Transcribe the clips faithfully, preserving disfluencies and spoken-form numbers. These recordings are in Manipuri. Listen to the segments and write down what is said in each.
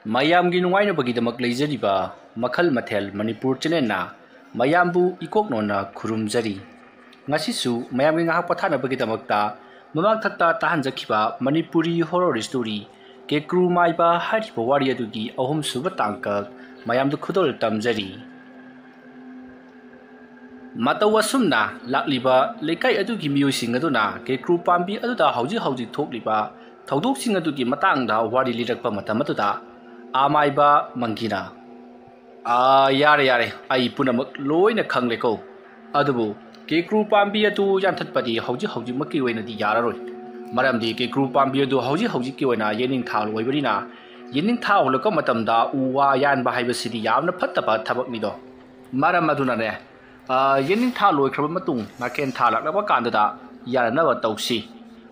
ꯃꯌꯥꯝꯒꯤ ꯅꯨꯡꯉꯥꯏꯅꯕꯒꯤꯗꯃꯛ ꯂꯩꯖꯔꯤꯕ ꯃꯈꯜ ꯃꯊꯦꯜ ꯃꯅꯤꯄꯨꯔ ꯆꯦꯅꯦꯜꯅ ꯃꯌꯥꯝꯕꯨ ꯏꯀꯣꯛ ꯅꯣꯟꯅ ꯈꯨꯔꯨꯝꯖꯔꯤ꯫ ꯉꯁꯤꯁꯨ ꯃꯌꯥꯝꯒꯤ ꯉꯥꯏꯍꯥꯛ ꯄꯣꯊꯥꯅꯕꯒꯤꯗꯃꯛꯇ ꯃꯃꯥꯡꯊꯛꯇ ꯇꯥꯍꯟꯖꯈꯤꯕ ꯃꯅꯤꯄꯨꯔꯤ ꯍꯣꯔꯣꯔ ꯁ꯭ꯇꯣꯔꯤ ꯀꯦꯀ꯭ꯔꯨ ꯃꯥꯏꯕ ꯍꯥꯏꯔꯤꯕ ꯋꯥꯔꯤ ꯑꯗꯨꯒꯤ ꯑꯍꯨꯝꯁꯨꯕ ꯇꯥꯡꯀꯛ ꯃꯌꯥꯝꯗ ꯈꯨꯗꯣꯜ ꯇꯝꯖꯔꯤ꯫ ꯃꯇꯧ ꯑꯁꯨꯝꯅ ꯂꯥꯛꯂꯤꯕ ꯂꯩꯀꯥꯏ ꯑꯗꯨꯒꯤ ꯃꯤꯑꯣꯏꯁꯤꯡ ꯑꯗꯨꯅ ꯀꯦꯀ꯭ꯔꯨ ꯄꯥꯝꯕꯤ ꯑꯗꯨꯗ ꯍꯧꯖꯤꯛ ꯍꯧꯖꯤꯛ ꯊꯣꯛꯂꯤꯕ ꯊꯧꯗꯣꯛꯁꯤꯡ ꯑꯗꯨꯒꯤ ꯃꯇꯥꯡꯗ ꯋꯥꯔꯤ ꯂꯤꯔꯛꯄ ꯃꯇꯝ ꯑꯗꯨꯗ, ꯑꯃꯥꯏꯕ ꯃꯪꯒꯤꯅ, "ꯑꯥ, ꯌꯥꯔꯦ, ꯌꯥꯔꯦ, ꯑꯩ ꯄꯨꯝꯅꯃꯛ ꯂꯣꯏꯅ ꯈꯪꯂꯦꯀꯣ꯫ ꯑꯗꯨꯕꯨ ꯀꯦꯀ꯭ꯔꯨ ꯄꯥꯝꯕꯤ ꯑꯗꯨ ꯌꯥꯟꯊꯠꯄꯗꯤ ꯍꯧꯖꯤꯛ ꯍꯧꯖꯤꯛꯃꯛꯀꯤ ꯑꯣꯏꯅꯗꯤ ꯌꯥꯔꯔꯣꯏ꯫ ꯃꯔꯝꯗꯤ ꯀꯦꯀ꯭ꯔꯨ ꯄꯥꯝꯕꯤ ꯑꯗꯨ ꯍꯧꯖꯤꯛ ꯍꯧꯖꯤꯛꯀꯤ ꯑꯣꯏꯅ ꯌꯦꯅꯤꯡꯊꯥ ꯑꯣꯏꯕꯅꯤꯅ, ꯌꯦꯅꯤꯡꯊꯥ ꯍꯨꯜꯂꯛꯄ ꯃꯇꯝꯗ ꯎ ꯋꯥ ꯌꯥꯟꯕ ꯍꯥꯏꯕꯁꯤꯗꯤ ꯌꯥꯝꯅ ꯐꯠꯇꯕ ꯊꯕꯛꯅꯤꯗꯣ꯫ ꯃꯔꯝ ꯑꯗꯨꯅꯅꯦ, ꯑ, ꯌꯦꯅꯤꯡꯊꯥ ꯂꯣꯏꯈ꯭ꯔꯕ ꯃꯇꯨꯡ ꯅꯥꯀꯦꯟ ꯊꯥ ꯂꯥꯛꯂꯛꯄ ꯀꯥꯟꯗꯨꯗ ꯌꯥꯅꯅꯕ ꯇꯧꯁꯤ꯫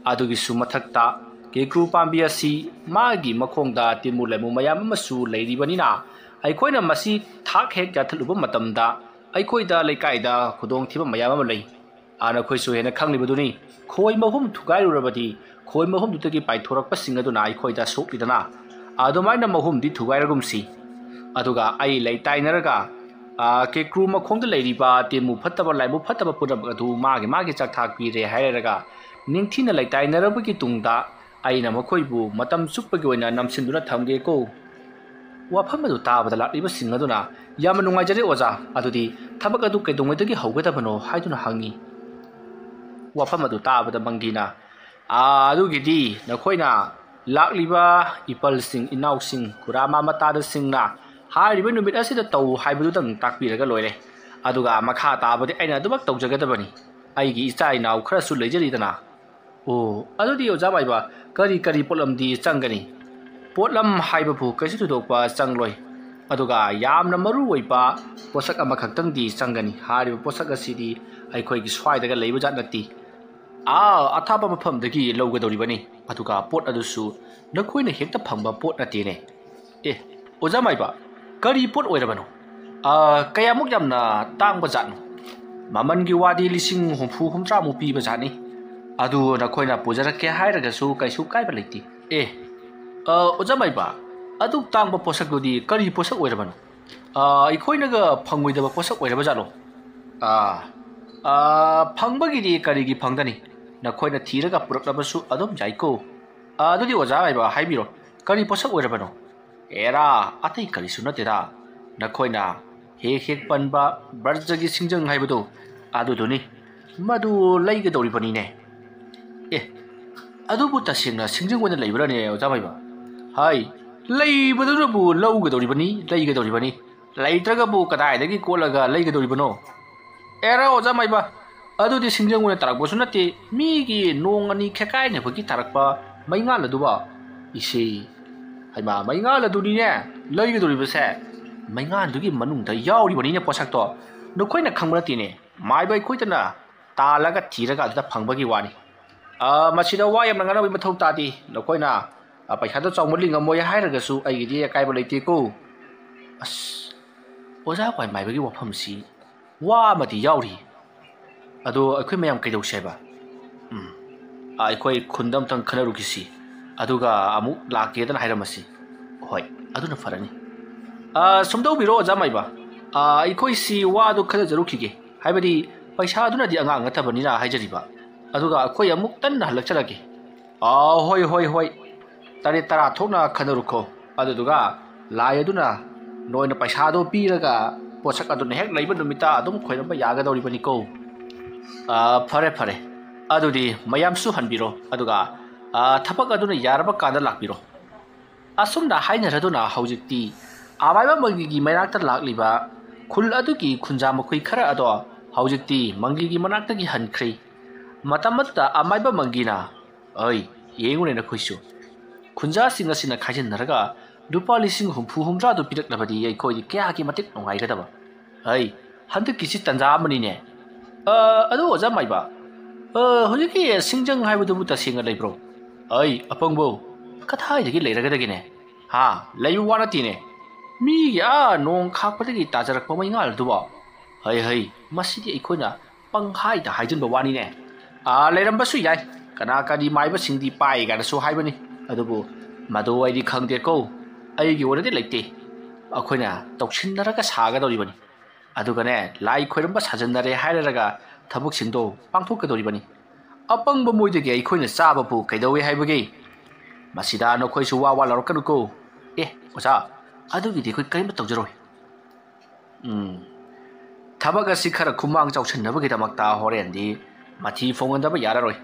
ꯑꯗꯨꯒꯤꯁꯨ ꯃꯊꯛꯇ ꯀꯦꯀ꯭ꯔꯨ ꯄꯥꯝꯕꯤ ꯑꯁꯤ ꯃꯥꯒꯤ ꯃꯈꯣꯡꯗ ꯇꯤꯟꯃꯨ ꯂꯥꯏꯃꯨ ꯃꯌꯥꯝ ꯑꯃꯁꯨ ꯂꯩꯔꯤꯕꯅꯤꯅ, ꯑꯩꯈꯣꯏꯅ ꯃꯁꯤ ꯊꯥꯛ ꯍꯦꯛ ꯌꯥꯟꯊꯠꯂꯨꯕ ꯃꯇꯝꯗ ꯑꯩꯈꯣꯏꯗ ꯂꯩꯀꯥꯏꯗ ꯈꯨꯗꯣꯡꯊꯤꯕ ꯃꯌꯥꯝ ꯑꯃ ꯂꯩ꯫ ꯑ, ꯅꯈꯣꯏꯁꯨ ꯍꯦꯟꯅ ꯈꯪꯂꯤꯕꯗꯨꯅꯤ, ꯈꯣꯏ ꯃꯍꯨꯝ ꯊꯨꯒꯥꯏꯔꯨꯔꯕꯗꯤ ꯈꯣꯏ ꯃꯍꯨꯝꯗꯨꯗꯒꯤ ꯄꯥꯏꯊꯣꯔꯛꯄꯁꯤꯡ ꯑꯗꯨꯅ ꯑꯩꯈꯣꯏꯗ ꯁꯣꯛꯂꯤꯗꯅ꯫ ꯑꯗꯨꯃꯥꯏꯅ ꯃꯍꯨꯝꯗꯤ ꯊꯨꯒꯥꯏꯔꯒꯨꯝꯁꯤ꯫ ꯑꯗꯨꯒ ꯑꯩ ꯂꯩꯇꯥꯏꯅꯔꯒ, ꯑ, ꯀꯦꯀ꯭ꯔꯨ ꯃꯈꯣꯡꯗ ꯂꯩꯔꯤꯕ ꯇꯤꯟꯃꯨ ꯐꯠꯇꯕ ꯂꯥꯏꯃꯨ ꯐꯠꯇꯕ ꯄꯨꯝꯅꯃꯛ ꯑꯗꯨ ꯃꯥꯒꯤ ꯃꯥꯒꯤ ꯆꯥꯛꯊꯥꯛ ꯄꯤꯔꯦ ꯍꯥꯏꯔꯒ ꯅꯤꯡꯊꯤꯅ ꯂꯩꯇꯥꯏꯅꯔꯕꯒꯤ ꯇꯨꯡꯗ ꯑꯩꯅ ꯃꯈꯣꯏꯕꯨ ꯃꯇꯝ ꯆꯨꯞꯄꯒꯤ ꯑꯣꯏꯅ ꯅꯝꯁꯤꯟꯗꯨꯅ ꯊꯝꯒꯦꯀꯣ꯫ ꯋꯥꯐꯝ ꯑꯗꯨ ꯇꯥꯕꯗ ꯂꯥꯛꯂꯤꯕꯁꯤꯡ ꯑꯗꯨꯅ, "ꯌꯥꯝꯅ ꯅꯨꯡꯉꯥꯏꯖꯔꯦ ꯑꯣꯖꯥ, ꯑꯗꯨꯗꯤ ꯊꯕꯛ ꯑꯗꯨ ꯀꯩꯗꯧꯉꯩꯗꯒꯤ ꯍꯧꯒꯗꯕꯅꯣ?" ꯍꯥꯏꯗꯨꯅ ꯍꯪꯉꯤ꯫ ꯋꯥꯐꯝ ꯑꯗꯨ ꯇꯥꯕꯗ ꯃꯪꯒꯤꯅ, "ꯑꯥ, ꯑꯗꯨꯒꯤꯗꯤ ꯅꯈꯣꯏꯅ ꯂꯥꯛꯂꯤꯕ ꯏꯄꯜꯁꯤꯡ, ꯏꯅꯥꯎꯁꯤꯡ, ꯈꯨꯔꯥ ꯃꯥꯃꯇꯥꯗꯁꯤꯡꯅ ꯍꯥꯏꯔꯤꯕ ꯅꯨꯃꯤꯠ ꯑꯁꯤꯗ ꯇꯧ ꯍꯥꯏꯕꯗꯨꯗꯪ ꯇꯥꯛꯄꯤꯔꯒ ꯂꯣꯏꯔꯦ꯫ ꯑꯗꯨꯒ ꯃꯈꯥ ꯇꯥꯕꯗꯤ ꯑꯩꯅ ꯑꯗꯨꯃꯛ ꯇꯧꯖꯒꯗꯕꯅꯤ꯫ ꯑꯩꯒꯤ ꯏꯆꯥ ꯏꯅꯥꯎ ꯈꯔꯁꯨ ꯂꯩꯖꯔꯤꯗꯅ꯫" "ꯑꯣ, ꯑꯗꯨꯗꯤ ꯑꯣꯖꯥ ꯃꯥꯏꯕ, ꯀꯔꯤ ꯀꯔꯤ ꯄꯣꯠꯂꯝꯗꯤ ꯆꯪꯒꯅꯤ?" "ꯄꯣꯠꯂꯝ ꯍꯥꯏꯕꯕꯨ ꯀꯩꯁꯨ ꯊꯣꯏꯗꯣꯛꯄ ꯆꯪꯂꯣꯏ꯫ ꯑꯗꯨꯒ ꯌꯥꯝꯅ ꯃꯔꯨ ꯑꯣꯏꯕ ꯄꯣꯠꯁꯛ ꯑꯃꯈꯛꯇꯪꯗꯤ ꯆꯪꯒꯅꯤ꯫ ꯍꯥꯏꯔꯤꯕ ꯄꯣꯠꯁꯛ ꯑꯁꯤꯗꯤ ꯑꯩꯈꯣꯏꯒꯤ ꯁ꯭ꯋꯥꯏꯗꯒ ꯂꯩꯕ ꯖꯥꯠ ꯅꯠꯇꯦ꯫ ꯑꯥ, ꯑꯊꯥꯞꯄ ꯃꯐꯝꯗꯒꯤ ꯂꯧꯒꯗꯧꯔꯤꯕꯅꯤ꯫ ꯑꯗꯨꯒ ꯄꯣꯠ ꯑꯗꯨꯁꯨ ꯅꯈꯣꯏꯅ ꯍꯦꯛꯇ ꯐꯪꯕ ꯄꯣꯠ ꯅꯠꯇꯦꯅꯦ꯫" "ꯑꯦ, ꯑꯣꯖꯥ ꯃꯥꯏꯕ, ꯀꯔꯤ ꯄꯣꯠ ꯑꯣꯏꯔꯕꯅꯣ? ꯑꯥ, ꯀꯌꯥꯃꯨꯛ ꯌꯥꯝꯅ ꯇꯥꯡꯕ ꯖꯥꯠꯅꯣ?" "ꯃꯃꯜꯒꯤ ꯋꯥꯗꯤ ꯂꯤꯁꯤꯡ ꯍꯨꯝꯐꯨ ꯍꯨꯝꯗ꯭ꯔꯥꯃꯨꯛ ꯄꯤꯕ ꯖꯥꯠꯅꯤ꯫ ꯑꯗꯨ ꯅꯈꯣꯏꯅ ꯄꯨꯖꯔꯛꯀꯦ ꯍꯥꯏꯔꯒꯁꯨ ꯀꯩꯁꯨ ꯀꯥꯏꯕ ꯂꯩꯇꯦ꯫" "ꯑꯦ, ꯑ, ꯑꯣꯖꯥ ꯃꯥꯏꯕ, ꯑꯗꯨꯛ ꯇꯥꯡꯕ ꯄꯣꯠꯁꯛꯇꯨꯗꯤ ꯀꯔꯤ ꯄꯣꯠꯁꯛ ꯑꯣꯏꯔꯕꯅꯣ? ꯑꯥ, ꯑꯩꯈꯣꯏꯅꯒ ꯐꯪꯉꯣꯏꯗꯕ ꯄꯣꯠꯁꯛ ꯑꯣꯏꯔꯕ ꯖꯥꯠꯂꯣ? ꯑꯥ, ꯑꯥ, ꯐꯪꯕꯒꯤꯗꯤ ꯀꯔꯤꯒꯤ ꯐꯪꯗꯅꯤ? ꯅꯈꯣꯏꯅ ꯊꯤꯔꯒ ꯄꯨꯔꯛꯂꯕꯁꯨ ꯑꯗꯨꯝ ꯌꯥꯏꯀꯣ꯫ ꯑꯥ, ꯑꯗꯨꯗꯤ ꯑꯣꯖꯥ ꯃꯥꯏꯕ ꯍꯥꯏꯕꯤꯔꯣ, ꯀꯔꯤ ꯄꯣꯠꯁꯛ ꯑꯣꯏꯔꯕꯅꯣ? ꯑꯦꯔꯥ, ꯑꯇꯩ ꯀꯔꯤꯁꯨ ꯅꯠꯇꯦꯗ꯫ ꯅꯈꯣꯏꯅ ꯍꯦꯛ ꯍꯦꯛ ꯄꯟꯕ ꯕ꯭ꯔꯖꯒꯤ ꯁꯤꯡꯖꯪ ꯍꯥꯏꯕꯗꯨ ꯑꯗꯨꯗꯨꯅꯤ꯫ ꯃꯗꯨ ꯂꯩꯒꯗꯧꯔꯤꯕꯅꯤꯅꯦ꯫ ꯑꯦ, ꯑꯗꯨꯕꯨ ꯇꯁꯦꯡꯅ ꯁꯤꯡꯖꯪ ꯑꯣꯏꯅ ꯂꯩꯕ꯭ꯔꯥꯅꯦ, ꯑꯣꯖꯥ ꯃꯥꯏꯕ? ꯍꯥꯏ, ꯂꯩꯕꯗꯨꯅꯕꯨ ꯂꯧꯒꯗꯧꯔꯤꯕꯅꯤ, ꯂꯩꯒꯗꯧꯔꯤꯕꯅꯤ꯫ ꯂꯩꯇ꯭ꯔꯒꯕꯨ ꯀꯗꯥꯏꯗꯒꯤ ꯀꯣꯠꯂꯒ ꯂꯩꯒꯗꯧꯔꯤꯕꯅꯣ? ꯑꯦꯔꯥ, ꯑꯣꯖꯥ ꯃꯥꯏꯕ, ꯑꯗꯨꯗꯤ ꯁꯤꯡꯖꯪ ꯑꯣꯏꯅ ꯇꯥꯔꯛꯄꯁꯨ ꯅꯠꯇꯦ, ꯃꯤꯒꯤ ꯅꯣꯡ ꯑꯅꯤ ꯈꯦꯀꯥꯏꯅꯕꯒꯤ ꯇꯥꯔꯛꯄ ꯃꯩꯉꯥꯜ ꯑꯗꯨꯕꯣ꯫ ꯏꯁꯦ, ꯍꯩꯃꯥ, ꯃꯩꯉꯥꯜ ꯑꯗꯨꯅꯤꯅꯦ ꯂꯩꯒꯗꯧꯔꯤꯕꯁꯦ꯫ ꯃꯩꯉꯥꯜꯗꯨꯒꯤ ꯃꯅꯨꯡꯗ ꯌꯥꯎꯔꯤꯕꯅꯤꯅꯦ ꯄꯣꯠꯁꯛꯇꯣ꯫ ꯅꯈꯣꯏꯅ ꯈꯪꯕ ꯅꯠꯇꯦꯅꯦ, ꯃꯥꯏꯕ ꯑꯩꯈꯣꯏꯗꯅ ꯇꯥꯜꯂꯒ ꯊꯤꯔꯒ ꯑꯗꯨꯗ ꯐꯪꯕꯒꯤ ꯋꯥꯅꯤ꯫ ꯑ, ꯃꯁꯤꯗ ꯋꯥ ꯌꯥꯝꯅ ꯉꯥꯡꯅꯕꯒꯤ ꯃꯊꯧ ꯇꯥꯗꯦ꯫ ꯅꯈꯣꯏꯅ, ꯑ, ꯄꯩꯁꯥꯗꯣ ꯆꯥꯎꯃꯜꯂꯤ ꯉꯝꯃꯣꯏ ꯍꯥꯏꯔꯒꯁꯨ ꯑꯩꯒꯤꯗꯤ ꯑꯀꯥꯏꯕ ꯂꯩꯇꯦꯀꯣ꯫ ꯑꯁ, ꯑꯣꯖꯥ ꯋꯥꯏ ꯃꯥꯏꯕꯒꯤ ꯋꯥꯐꯝꯁꯤ ꯋꯥ ꯑꯃꯗꯤ ꯌꯥꯎꯔꯤ꯫ ꯑꯗꯣ ꯑꯩꯈꯣꯏ ꯃꯌꯥꯝ ꯀꯩꯗꯧꯁꯦ ꯍꯥꯏꯕ? ꯎꯝ, ꯑ, ꯑꯩꯈꯣꯏ ꯈꯨꯟꯗ ꯑꯝꯇꯪ ꯈꯟꯅꯔꯨꯈꯤꯁꯤ, ꯑꯗꯨꯒ ꯑꯃꯨꯛ ꯂꯥꯛꯀꯦꯗꯅ ꯍꯥꯏꯔꯝꯃꯁꯤ꯫ ꯍꯣꯏ, ꯑꯗꯨꯅ ꯐꯔꯅꯤ꯫ ꯑ, ꯁꯨꯝ ꯇꯧꯕꯤꯔꯣ, ꯑꯣꯖꯥ ꯃꯥꯏꯕ꯫ ꯑ, ꯑꯩꯈꯣꯏꯁꯤ ꯋꯥꯗꯨ ꯈꯟꯅꯖꯔꯨꯈꯤꯒꯦ꯫ ꯍꯥꯏꯕꯗꯤ, ꯄꯩꯁꯥꯗꯨꯅꯗꯤ ꯑꯉꯥꯡ ꯅꯠꯇꯕꯅꯤꯅ ꯍꯥꯏꯖꯔꯤꯕ꯫ ꯑꯗꯨꯒ ꯑꯩꯈꯣꯏ ꯑꯃꯨꯛ ꯇꯟꯅ ꯍꯜꯂꯛꯆꯔꯒꯦ꯫ ꯑ, ꯍꯣꯏ, ꯍꯣꯏ, ꯍꯣꯏ꯫ ꯇꯔꯦꯠ ꯇꯔꯥ ꯊꯣꯛꯅ ꯈꯟꯅꯔꯨꯈꯣ꯫ ꯑꯗꯨꯗꯨꯒ ꯂꯥꯏ ꯑꯗꯨꯅ ꯅꯣꯏꯅ ꯄꯩꯁꯥꯗꯣ ꯄꯤꯔꯒ ꯄꯣꯠꯁꯛ ꯑꯗꯨꯅ ꯍꯦꯛ ꯂꯩꯕ ꯅꯨꯃꯤꯠꯇ ꯑꯗꯨꯝ ꯈꯣꯏꯔꯝꯕ ꯌꯥꯒꯗꯧꯔꯤꯕꯅꯤꯀꯣ꯫ ꯑ, ꯐꯔꯦ, ꯐꯔꯦ꯫ ꯑꯗꯨꯗꯤ ꯃꯌꯥꯝꯁꯨ ꯍꯟꯕꯤꯔꯣ꯫ ꯑꯗꯨꯒ, ꯑ, ꯊꯕꯛ ꯑꯗꯨꯅ ꯌꯥꯔꯕ ꯀꯥꯟꯗ ꯂꯥꯛꯄꯤꯔꯣ꯫ ꯑꯁꯨꯝꯅ ꯍꯥꯏꯅꯔꯗꯨꯅ ꯍꯧꯖꯤꯛꯇꯤ ꯑꯃꯥꯏꯕ ꯃꯪꯒꯤꯒꯤ ꯃꯅꯥꯛꯇ ꯂꯥꯛꯂꯤꯕ ꯈꯨꯜ ꯑꯗꯨꯒꯤ ꯈꯨꯟꯖꯥ ꯃꯈꯣꯏ ꯈꯔ ꯑꯗꯣ ꯍꯧꯖꯤꯛꯇꯤ ꯃꯪꯒꯤꯒꯤ ꯃꯅꯥꯛꯇꯒꯤ ꯍꯟꯈ꯭ꯔꯦ꯫ ꯃꯇꯝ ꯑꯗꯨꯗ ꯑꯃꯥꯏꯕ ꯃꯪꯒꯤꯅ, "ꯑꯩ, ꯌꯦꯡꯉꯨꯅꯦ ꯅꯈꯣꯏꯁꯨ꯫ ꯈꯨꯟꯖꯥꯁꯤꯡ ꯑꯁꯤꯅ ꯈꯥꯏꯖꯤꯟꯅꯔꯒ ꯂꯨꯄꯥ ꯂꯤꯁꯤꯡ ꯍꯨꯝꯐꯨ ꯍꯨꯝꯗ꯭ꯔꯥꯗꯨ ꯄꯤꯔꯛꯂꯕꯗꯤ ꯑꯩꯈꯣꯏꯗꯤ ꯀꯌꯥꯒꯤ ꯃꯇꯤꯛ ꯅꯨꯡꯉꯥꯏꯒꯗꯕ꯫ ꯑꯩ, ꯍꯟꯗꯛꯀꯤꯁꯤ ꯇꯟꯖꯥ ꯑꯃꯅꯤꯅꯦ꯫ ꯑ, ꯑꯗꯨ ꯑꯣꯖꯥ ꯃꯥꯏꯕ, ꯑ, ꯍꯧꯖꯤꯛꯀꯤ ꯁꯤꯡꯖꯪ ꯍꯥꯏꯕꯗꯨꯕꯨ ꯇꯁꯦꯡꯅ ꯂꯩꯕ꯭ꯔꯣ?" "ꯑꯩ, ꯑꯄꯪꯕꯧ, ꯀꯗꯥꯏꯗꯒꯤ ꯂꯩꯔꯒꯗꯒꯦꯅꯦ? ꯍꯥ, ꯂꯩꯕ ꯋꯥ ꯅꯠꯇꯦꯅꯦ꯫ ꯃꯤꯒꯤ ꯑꯥ ꯅꯣꯡ ꯈꯥꯛꯄꯗꯒꯤ ꯇꯥꯖꯔꯛꯄ ꯃꯩꯉꯥꯜꯗꯨꯕꯣ꯫ ꯍꯩ, ꯍꯩ, ꯃꯁꯤꯗꯤ ꯑꯩꯈꯣꯏꯅ ꯄꯪꯍꯥꯏꯗ ꯍꯥꯏꯖꯤꯟꯕ ꯋꯥꯅꯤꯅꯦ꯫ ꯑꯥ, ꯂꯩꯔꯝꯕꯁꯨ ꯌꯥꯏ꯫ ꯀꯅꯥ ꯀꯔꯤ ꯃꯥꯏꯕꯁꯤꯡꯗꯤ ꯄꯥꯏ ꯀꯥꯏꯅꯁꯨ ꯍꯥꯏꯕꯅꯤ꯫ ꯑꯗꯨꯕꯨ ꯃꯗꯨ ꯑꯩꯗꯤ ꯈꯪꯗꯦꯀꯣ꯫ ꯑꯩꯒꯤ ꯑꯣꯏꯅꯗꯤ ꯂꯩꯇꯦ꯫ ꯑꯩꯈꯣꯏꯅ ꯇꯧꯁꯤꯟꯅꯔꯒ ꯁꯥꯒꯗꯧꯔꯤꯕꯅꯤ꯫ ꯑꯗꯨꯒꯅꯦ, ꯂꯥꯏ ꯈꯣꯏꯔꯝꯕ ꯁꯥꯖꯟꯅꯔꯦ ꯍꯥꯏꯔꯒ ꯊꯕꯛꯁꯤꯡꯗꯣ ꯄꯥꯡꯊꯣꯛꯀꯗꯧꯔꯤꯕꯅꯤ꯫ ꯑꯄꯪꯕ ꯃꯣꯏꯗꯒꯤ ꯑꯩꯈꯣꯏꯅ ꯆꯥꯕꯕꯨ ꯀꯩꯗꯧꯋꯦ ꯍꯥꯏꯕꯒꯦ? ꯃꯁꯤꯗ ꯅꯈꯣꯏꯁꯨ ꯋꯥ ꯋꯥ ꯂꯥꯎꯔꯛꯀꯅꯨꯀꯣ꯫ ꯑꯦ, ꯑꯣꯖꯥ, ꯑꯗꯨꯒꯤꯗꯤ ꯑꯩꯈꯣꯏ ꯀꯔꯤꯝꯇ ꯇꯧꯖꯔꯣꯏ꯫ ꯎꯝ, ꯊꯕꯛ ꯑꯁꯤ ꯈꯔ ꯈꯨꯃꯥꯡ ꯆꯥꯎꯁꯤꯟꯅꯕꯒꯤꯗꯃꯛꯇ ꯍꯣꯔꯦꯟꯗꯤ ꯃꯊꯤ ꯐꯣꯡꯍꯟꯗꯕ ꯌꯥꯔꯔꯣꯏ꯫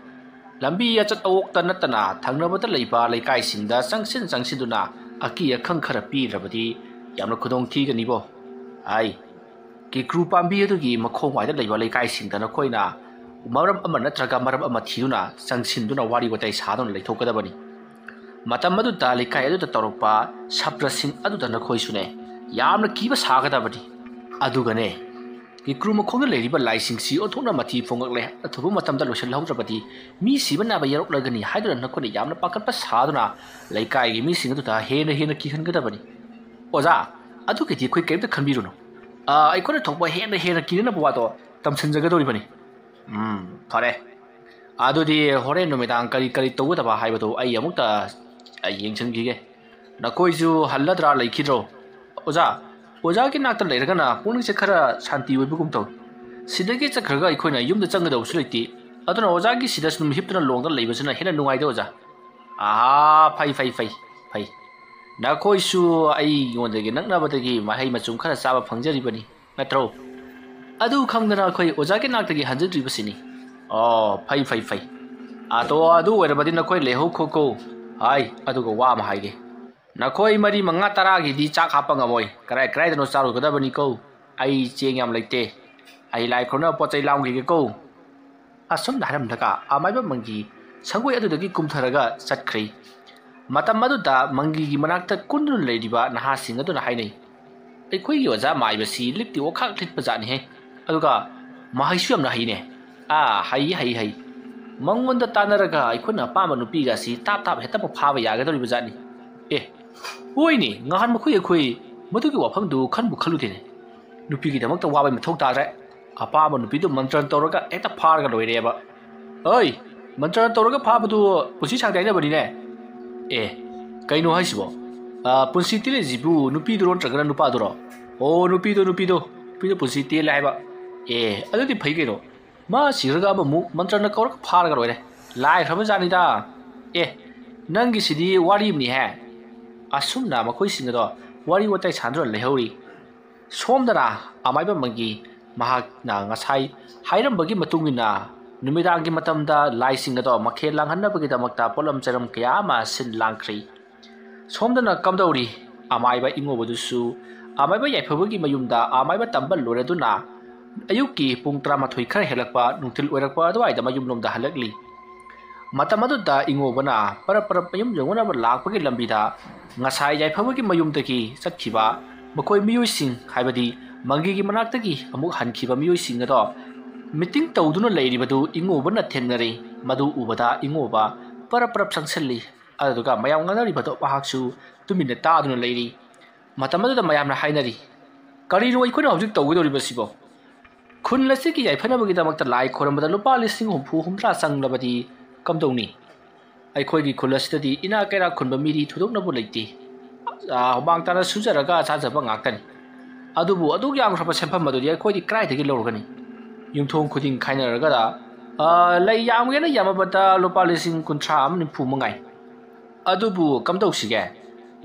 ꯂꯝꯕꯤ ꯑꯆꯠ ꯑꯋꯣꯛꯇ ꯅꯠꯇꯅ ꯊꯪꯅꯕꯗ ꯂꯩꯕ ꯂꯩꯀꯥꯏꯁꯤꯡꯗ ꯆꯪꯁꯤꯟ ꯆꯪꯁꯤꯟꯗꯨꯅ ꯑꯀꯤ ꯑꯈꯪ ꯈꯔ ꯄꯤꯗ꯭ꯔꯕꯗꯤ ꯌꯥꯝꯅ ꯈꯨꯗꯣꯡ ꯊꯤꯒꯅꯤꯕꯣ꯫ ꯑꯩ ꯀꯤꯀ꯭ꯔꯨ ꯄꯥꯝꯕꯤ ꯑꯗꯨꯒꯤ ꯃꯈꯣꯡꯋꯥꯏꯗ ꯂꯩꯕ ꯂꯩꯀꯥꯏꯁꯤꯡꯗ ꯅꯈꯣꯏꯅ ꯃꯔꯝ ꯑꯃ ꯅꯠꯇ꯭ꯔꯒ ꯃꯔꯝ ꯑꯃ ꯊꯤꯗꯨꯅ ꯆꯪꯁꯤꯟꯗꯨꯅ ꯋꯥꯔꯤ ꯋꯥꯇꯥꯏ ꯁꯥꯗꯨꯅ ꯂꯩꯊꯣꯛꯀꯗꯕꯅꯤ꯫ ꯃꯇꯝ ꯑꯗꯨꯗ ꯂꯩꯀꯥꯏ ꯑꯗꯨꯗ ꯇꯧꯔꯛꯄ ꯁꯥꯇ꯭ꯔꯁꯤꯡ ꯑꯗꯨꯗ ꯅꯈꯣꯏꯁꯨꯅꯦ ꯌꯥꯝꯅ ꯀꯤꯕ ꯁꯥꯒꯗꯕꯅꯤ꯫ ꯑꯗꯨꯒꯅꯦ, ꯀꯤꯀ꯭ꯔꯨ ꯃꯈꯣꯡꯗ ꯂꯩꯔꯤꯕ ꯂꯥꯏꯁꯤꯡꯁꯤ ꯑꯣꯟꯊꯣꯛꯅ ꯃꯊꯤ ꯐꯣꯡꯉꯛꯂꯦ, ꯑꯊꯨꯕ ꯃꯇꯝꯗ ꯂꯣꯏꯁꯤꯜꯍꯧꯗ꯭ꯔꯕꯗꯤ ꯃꯤ ꯁꯤꯕ ꯅꯥꯕ ꯌꯥꯎꯔꯛꯂꯒꯅꯤ ꯍꯥꯏꯗꯨꯅ ꯅꯈꯣꯏꯅ ꯌꯥꯝꯅ ꯄꯥꯈꯠꯄ ꯁꯥꯗꯨꯅ ꯂꯩꯀꯥꯏꯒꯤ ꯃꯤꯁꯤꯡ ꯑꯗꯨꯗ ꯍꯦꯟꯅ ꯍꯦꯟꯅ ꯀꯤꯍꯟꯒꯗꯕꯅꯤ꯫ ꯑꯣꯖꯥ, ꯑꯗꯨꯒꯤꯗꯤ ꯑꯩꯈꯣꯏ ꯀꯔꯤꯝꯇ ꯈꯟꯕꯤꯔꯨꯅꯨ꯫ ꯑ, ꯑꯩꯈꯣꯏꯅ ꯊꯣꯛꯄ ꯍꯦꯟꯅ ꯍꯦꯟꯅ ꯀꯤꯅꯅꯕ ꯋꯥꯗꯣ ꯇꯝꯁꯤꯟꯖꯒꯗꯧꯔꯤꯕꯅꯤ꯫ ꯎꯝ, ꯐꯔꯦ꯫ ꯑꯗꯨꯗꯤ ꯍꯣꯔꯦꯟ ꯅꯨꯃꯤꯗꯥꯡ ꯀꯔꯤ ꯀꯔꯤ ꯇꯧꯒꯗꯕ ꯍꯥꯏꯕꯗꯨ ꯑꯩ ꯑꯃꯨꯛꯇ, ꯑ, ꯌꯦꯡꯁꯤꯟꯈꯤꯒꯦ꯫ ꯅꯈꯣꯏꯁꯨ ꯍꯜꯂꯗ꯭ꯔꯥ ꯂꯩꯈꯤꯗ꯭ꯔꯣ? ꯑꯣꯖꯥ, ꯑꯣꯖꯥꯒꯤ ꯅꯥꯛꯇ ꯂꯩꯔꯒꯅ ꯄꯨꯛꯅꯤꯡꯁꯦ ꯈꯔ ꯁꯥꯟꯇꯤ ꯑꯣꯏꯕꯒꯨꯝ ꯇꯧꯏ꯫ ꯁꯤꯗꯒꯤ ꯆꯠꯈ꯭ꯔꯒ ꯑꯩꯈꯣꯏꯅ ꯌꯨꯝꯗ ꯆꯪꯒꯗꯕꯁꯨ ꯂꯩꯇꯦ꯫ ꯑꯗꯨꯅ ꯑꯣꯖꯥꯒꯤ ꯁꯤꯗ ꯁꯨꯝ ꯍꯤꯞꯇꯨꯅ ꯂꯣꯡꯗ ꯂꯩꯕꯁꯤꯅ ꯍꯦꯟꯅ ꯅꯨꯡꯉꯥꯏꯗ, ꯑꯣꯖꯥ꯫ ꯑꯍꯥ, ꯐꯩ, ꯐꯩ, ꯐꯩ, ꯐꯩ꯫ ꯅꯈꯣꯏꯁꯨ ꯑꯩꯉꯣꯟꯗꯒꯤ ꯅꯛꯅꯕꯗꯒꯤ ꯃꯍꯩ ꯃꯆꯨꯝ ꯈꯔ ꯆꯥꯕ ꯐꯪꯖꯔꯤꯕꯅꯤ, ꯅꯠꯇ꯭ꯔꯣ? ꯑꯗꯨ ꯈꯪꯗꯅ ꯑꯩꯈꯣꯏ ꯑꯣꯖꯥꯒꯤ ꯅꯥꯛꯇꯒꯤ ꯍꯟꯖꯤꯟꯗ꯭ꯔꯤꯕꯁꯤꯅꯤ꯫ ꯑꯣ, ꯐꯩ, ꯐꯩ, ꯐꯩ꯫ ꯑꯗꯣ ꯑꯗꯨ ꯑꯣꯏꯔꯕꯗꯤ ꯅꯈꯣꯏ ꯂꯩꯍꯧꯈꯣꯀꯣ꯫ ꯍꯥꯏ, ꯑꯗꯨꯒ ꯋꯥ ꯑꯃ ꯍꯥꯏꯒꯦ꯫ ꯅꯈꯣꯏ ꯃꯔꯤ ꯃꯉꯥ ꯇꯔꯥꯒꯤꯗꯤ ꯆꯥꯛ ꯍꯥꯞꯄ ꯉꯝꯃꯣꯏ꯫ ꯀꯔꯥꯏ ꯀꯔꯥꯏꯗꯅꯣ ꯆꯥꯔꯨꯒꯗꯕꯅꯤꯀꯣ꯫ ꯑꯩ ꯆꯦꯡ ꯌꯥꯝ ꯂꯩꯇꯦ꯫ ꯑꯩ ꯂꯥꯏ ꯈꯨꯔꯨꯝꯅꯕ ꯄꯣꯠ ꯆꯩ ꯂꯥꯡꯈꯤꯒꯦꯀꯣ꯫ ꯑꯁꯨꯝꯅ ꯍꯥꯏꯔꯝꯂꯒ ꯑꯃꯥꯏꯕ ꯃꯪꯒꯤ ꯁꯪꯒꯣꯏ ꯑꯗꯨꯗꯒꯤ ꯀꯨꯝꯊꯔꯒ ꯆꯠꯈ꯭ꯔꯦ꯫ ꯃꯇꯝ ꯑꯗꯨꯗ ꯃꯪꯒꯤꯒꯤ ꯃꯅꯥꯛꯇ ꯀꯨꯟꯗꯨꯅ ꯂꯩꯔꯤꯕ ꯅꯍꯥꯁꯤꯡ ꯑꯗꯨꯅ ꯍꯥꯏꯅꯩ, "ꯑꯩꯈꯣꯏꯒꯤ ꯑꯣꯖꯥ ꯃꯥꯏꯕꯁꯤ ꯂꯤꯛꯇꯤ ꯑꯣꯈꯥꯛ ꯂꯤꯠꯄ ꯖꯥꯠꯅꯤꯍꯦ꯫ ꯑꯗꯨꯒ ꯃꯍꯩꯁꯨ ꯌꯥꯝꯅ ꯍꯩꯅꯦ꯫ ꯑꯥ, ꯍꯩ, ꯍꯩ, ꯍꯩ꯫ ꯃꯉꯣꯟꯗ ꯇꯥꯟꯅꯔꯒ ꯑꯩꯈꯣꯏꯅ ꯑꯄꯥꯝꯕ ꯅꯨꯄꯤꯒꯁꯤ ꯇꯥꯞ ꯇꯥꯞ ꯍꯦꯛꯇ ꯐꯥꯕ ꯌꯥꯒꯗꯧꯔꯤꯕ ꯖꯥꯠꯅꯤ꯫ ꯑꯦ, ꯍꯣꯏꯅꯦ, ꯉꯍꯥꯟ ꯃꯈꯣꯏ ꯑꯩꯈꯣꯏ ꯃꯗꯨꯒꯤ ꯋꯥꯐꯝꯗꯨ ꯈꯟꯕꯨ ꯈꯜꯂꯨꯗꯦꯅꯦ꯫ ꯅꯨꯄꯤꯒꯤꯗꯃꯛꯇ ꯋꯥꯕꯩ ꯃꯊꯧ ꯇꯥꯗ꯭ꯔꯦ꯫ ꯑꯄꯥꯝꯕ ꯅꯨꯄꯤꯗꯨ ꯃꯟꯇ꯭ꯔ ꯇꯧꯔꯒ ꯍꯦꯛꯇ ꯐꯥꯔꯒ ꯂꯣꯏꯔꯦꯕ꯫ ꯑꯩ, ꯃꯟꯇ꯭ꯔ ꯇꯧꯔꯒ ꯐꯥꯕꯗꯨ ꯄꯨꯟꯁꯤ ꯁꯥꯡꯇ ꯍꯥꯏꯅꯕꯅꯤꯅꯦ꯫ ꯑꯦ, ꯀꯩꯅꯣ ꯍꯥꯏꯁꯤꯕꯣ? ꯑ, ꯄꯨꯟꯁꯤ ꯇꯦꯜꯂꯤꯁꯤꯕꯨ ꯅꯨꯄꯤꯗꯨꯔꯣ ꯅꯠꯇ꯭ꯔꯒꯅ ꯅꯨꯄꯥꯗꯨꯔꯣ? ꯑꯣ, ꯅꯨꯄꯤꯗꯣ, ꯅꯨꯄꯤꯗꯣ꯫ ꯅꯨꯄꯤꯗꯣ ꯄꯨꯟꯁꯤ ꯇꯦꯜꯂꯦ ꯍꯥꯏꯕ꯫ ꯑꯦ, ꯑꯗꯨꯗꯤ ꯐꯩ ꯀꯩꯅꯣ꯫ ꯃꯥ ꯁꯤꯔꯒ ꯑꯃꯃꯨꯛ ꯃꯟꯇ꯭ꯔꯅ ꯀꯧꯔꯒ ꯐꯥꯔꯒ ꯂꯣꯏꯔꯦ꯫ ꯂꯥꯏꯈ꯭ꯔꯕ ꯖꯥꯠꯅꯤꯗ꯫ ꯑꯦ, ꯅꯪꯒꯤꯁꯤꯗꯤ ꯋꯥꯔꯤ ꯑꯃꯅꯤꯍꯦ꯫ ꯑꯁꯨꯝꯅ ꯃꯈꯣꯏꯁꯤꯡ ꯑꯗꯣ ꯋꯥꯔꯤ ꯋꯥꯇꯥꯏ ꯁꯥꯟꯅꯗꯨꯅ ꯂꯩꯍꯧꯔꯤ꯫ ꯁꯣꯝꯗꯅ ꯑꯃꯥꯏꯕ ꯃꯪꯒꯤ ꯃꯍꯥꯛꯅ ꯉꯁꯥꯏ ꯍꯥꯏꯔꯝꯕꯒꯤ ꯃꯇꯨꯡ ꯏꯟꯅ ꯅꯨꯃꯤꯗꯥꯡꯒꯤ ꯃꯇꯝꯗ ꯂꯥꯏꯁꯤꯡ ꯑꯗꯣ ꯃꯈꯦꯜ ꯂꯥꯡꯍꯟꯅꯕꯒꯤꯗꯃꯛꯇ ꯄꯣꯠꯂꯝ ꯆꯩꯔꯝ ꯀꯌꯥ ꯑꯃ ꯁꯤꯟ ꯂꯥꯡꯈ꯭ꯔꯤ꯫ ꯁꯣꯝꯗꯅ ꯀꯝꯗꯧꯔꯤ? ꯑꯃꯥꯏꯕ ꯏꯉꯣꯕꯗꯨꯁꯨ ꯑꯃꯥꯏꯕ ꯌꯥꯏꯐꯕꯒꯤ ꯃꯌꯨꯝꯗ ꯑꯃꯥꯏꯕ ꯇꯝꯕ ꯂꯣꯏꯔꯗꯨꯅ ꯑꯌꯨꯛꯀꯤ ꯄꯨꯡ ꯇꯔꯥꯃꯥꯊꯣꯏ ꯈꯔ ꯍꯦꯜꯂꯛꯄ, ꯅꯨꯡꯊꯤꯜ ꯑꯣꯏꯔꯛꯄ ꯑꯗꯨꯋꯥꯏꯗ ꯃꯌꯨꯝꯂꯣꯝꯗ ꯍꯜꯂꯛꯂꯤ꯫ ꯃꯇꯝ ꯑꯗꯨꯗ ꯏꯉꯣꯕꯅ ꯄꯔꯞ ꯄꯔꯞ ꯃꯌꯨꯝ ꯌꯧꯅꯅꯕ ꯂꯥꯛꯄꯒꯤ ꯂꯝꯕꯤꯗ ꯉꯁꯥꯏ ꯌꯥꯏꯐꯕꯒꯤ ꯃꯌꯨꯝꯗꯒꯤ ꯆꯠꯈꯤꯕ ꯃꯈꯣꯏ ꯃꯤꯑꯣꯏꯁꯤꯡ, ꯍꯥꯏꯕꯗꯤ ꯃꯪꯒꯤꯒꯤ ꯃꯅꯥꯛꯇꯒꯤ ꯑꯃꯨꯛ ꯍꯟꯈꯤꯕ ꯃꯤꯑꯣꯏꯁꯤꯡ ꯑꯗꯣ ꯃꯤꯇꯤꯡ ꯇꯧꯗꯨꯅ ꯂꯩꯔꯤꯕꯗꯨ ꯏꯉꯣꯕꯅ ꯊꯦꯡꯅꯔꯦ꯫ ꯃꯗꯨ ꯎꯕꯗ ꯏꯉꯣꯕ ꯄꯔꯞ ꯄꯔꯞ ꯆꯪꯁꯤꯜꯂꯤ꯫ ꯑꯗꯨꯗꯨꯒ ꯃꯌꯥꯝ ꯉꯥꯡꯅꯔꯤꯕꯗꯣ ꯃꯍꯥꯛꯁꯨ ꯇꯨꯃꯤꯟꯅ ꯇꯥꯗꯨꯅ ꯂꯩꯔꯤ꯫ ꯃꯇꯝ ꯑꯗꯨꯗ ꯃꯌꯥꯝꯅ ꯍꯥꯏꯅꯔꯤ, "ꯀꯔꯤꯅꯣ ꯑꯩꯈꯣꯏꯅ ꯍꯧꯖꯤꯛ ꯇꯧꯒꯗꯧꯔꯤꯕꯁꯤꯕꯣ? ꯈꯨꯜ ꯑꯁꯤꯒꯤ ꯌꯥꯏꯐꯅꯕꯒꯤꯗꯃꯛꯇ ꯂꯥꯏ ꯈꯣꯏꯔꯝꯕꯗ ꯂꯨꯄꯥ ꯂꯤꯁꯤꯡ ꯍꯨꯝꯐꯨ ꯍꯨꯝꯗ꯭ꯔꯥ ꯆꯪꯂꯕꯗꯤ ꯀꯝꯗꯧꯅꯤ? ꯑꯩꯈꯣꯏꯒꯤ ꯈꯨꯜ ꯑꯁꯤꯗꯗꯤ ꯏꯅꯥꯛ ꯀꯩꯔꯥꯛ ꯈꯨꯟꯕ ꯃꯤꯗꯤ ꯊꯣꯏꯗꯣꯛꯅꯕꯨ ꯂꯩꯇꯦ꯫ ꯑꯥ, ꯍꯨꯃꯥꯡ ꯇꯥꯅ ꯁꯨꯖꯔꯒ ꯆꯥꯖꯕ ꯉꯥꯛꯇꯅꯤ꯫ ꯑꯗꯨꯕꯨ ꯑꯗꯨꯛ ꯌꯥꯝꯈ꯭ꯔꯕ ꯁꯦꯟꯐꯝ ꯑꯗꯨꯗꯤ ꯑꯩꯈꯣꯏꯗꯤ ꯀꯗꯥꯏꯗꯒꯤ ꯂꯧꯔꯒꯅꯤ? ꯌꯨꯝꯊꯣꯡ ꯈꯨꯗꯤꯡ ꯈꯥꯏꯅꯔꯒꯗ, ꯑꯥ, ꯂꯩ ꯌꯥꯝꯒꯦꯅ ꯌꯥꯝꯃꯕꯗ ꯂꯨꯄꯥ ꯂꯤꯁꯤꯡ ꯀꯨꯟꯊ꯭ꯔꯥ ꯑꯃ ꯅꯤꯐꯨ ꯃꯉꯥꯏ꯫ ꯑꯗꯨꯕꯨ ꯀꯝꯗꯧꯁꯤꯒꯦ?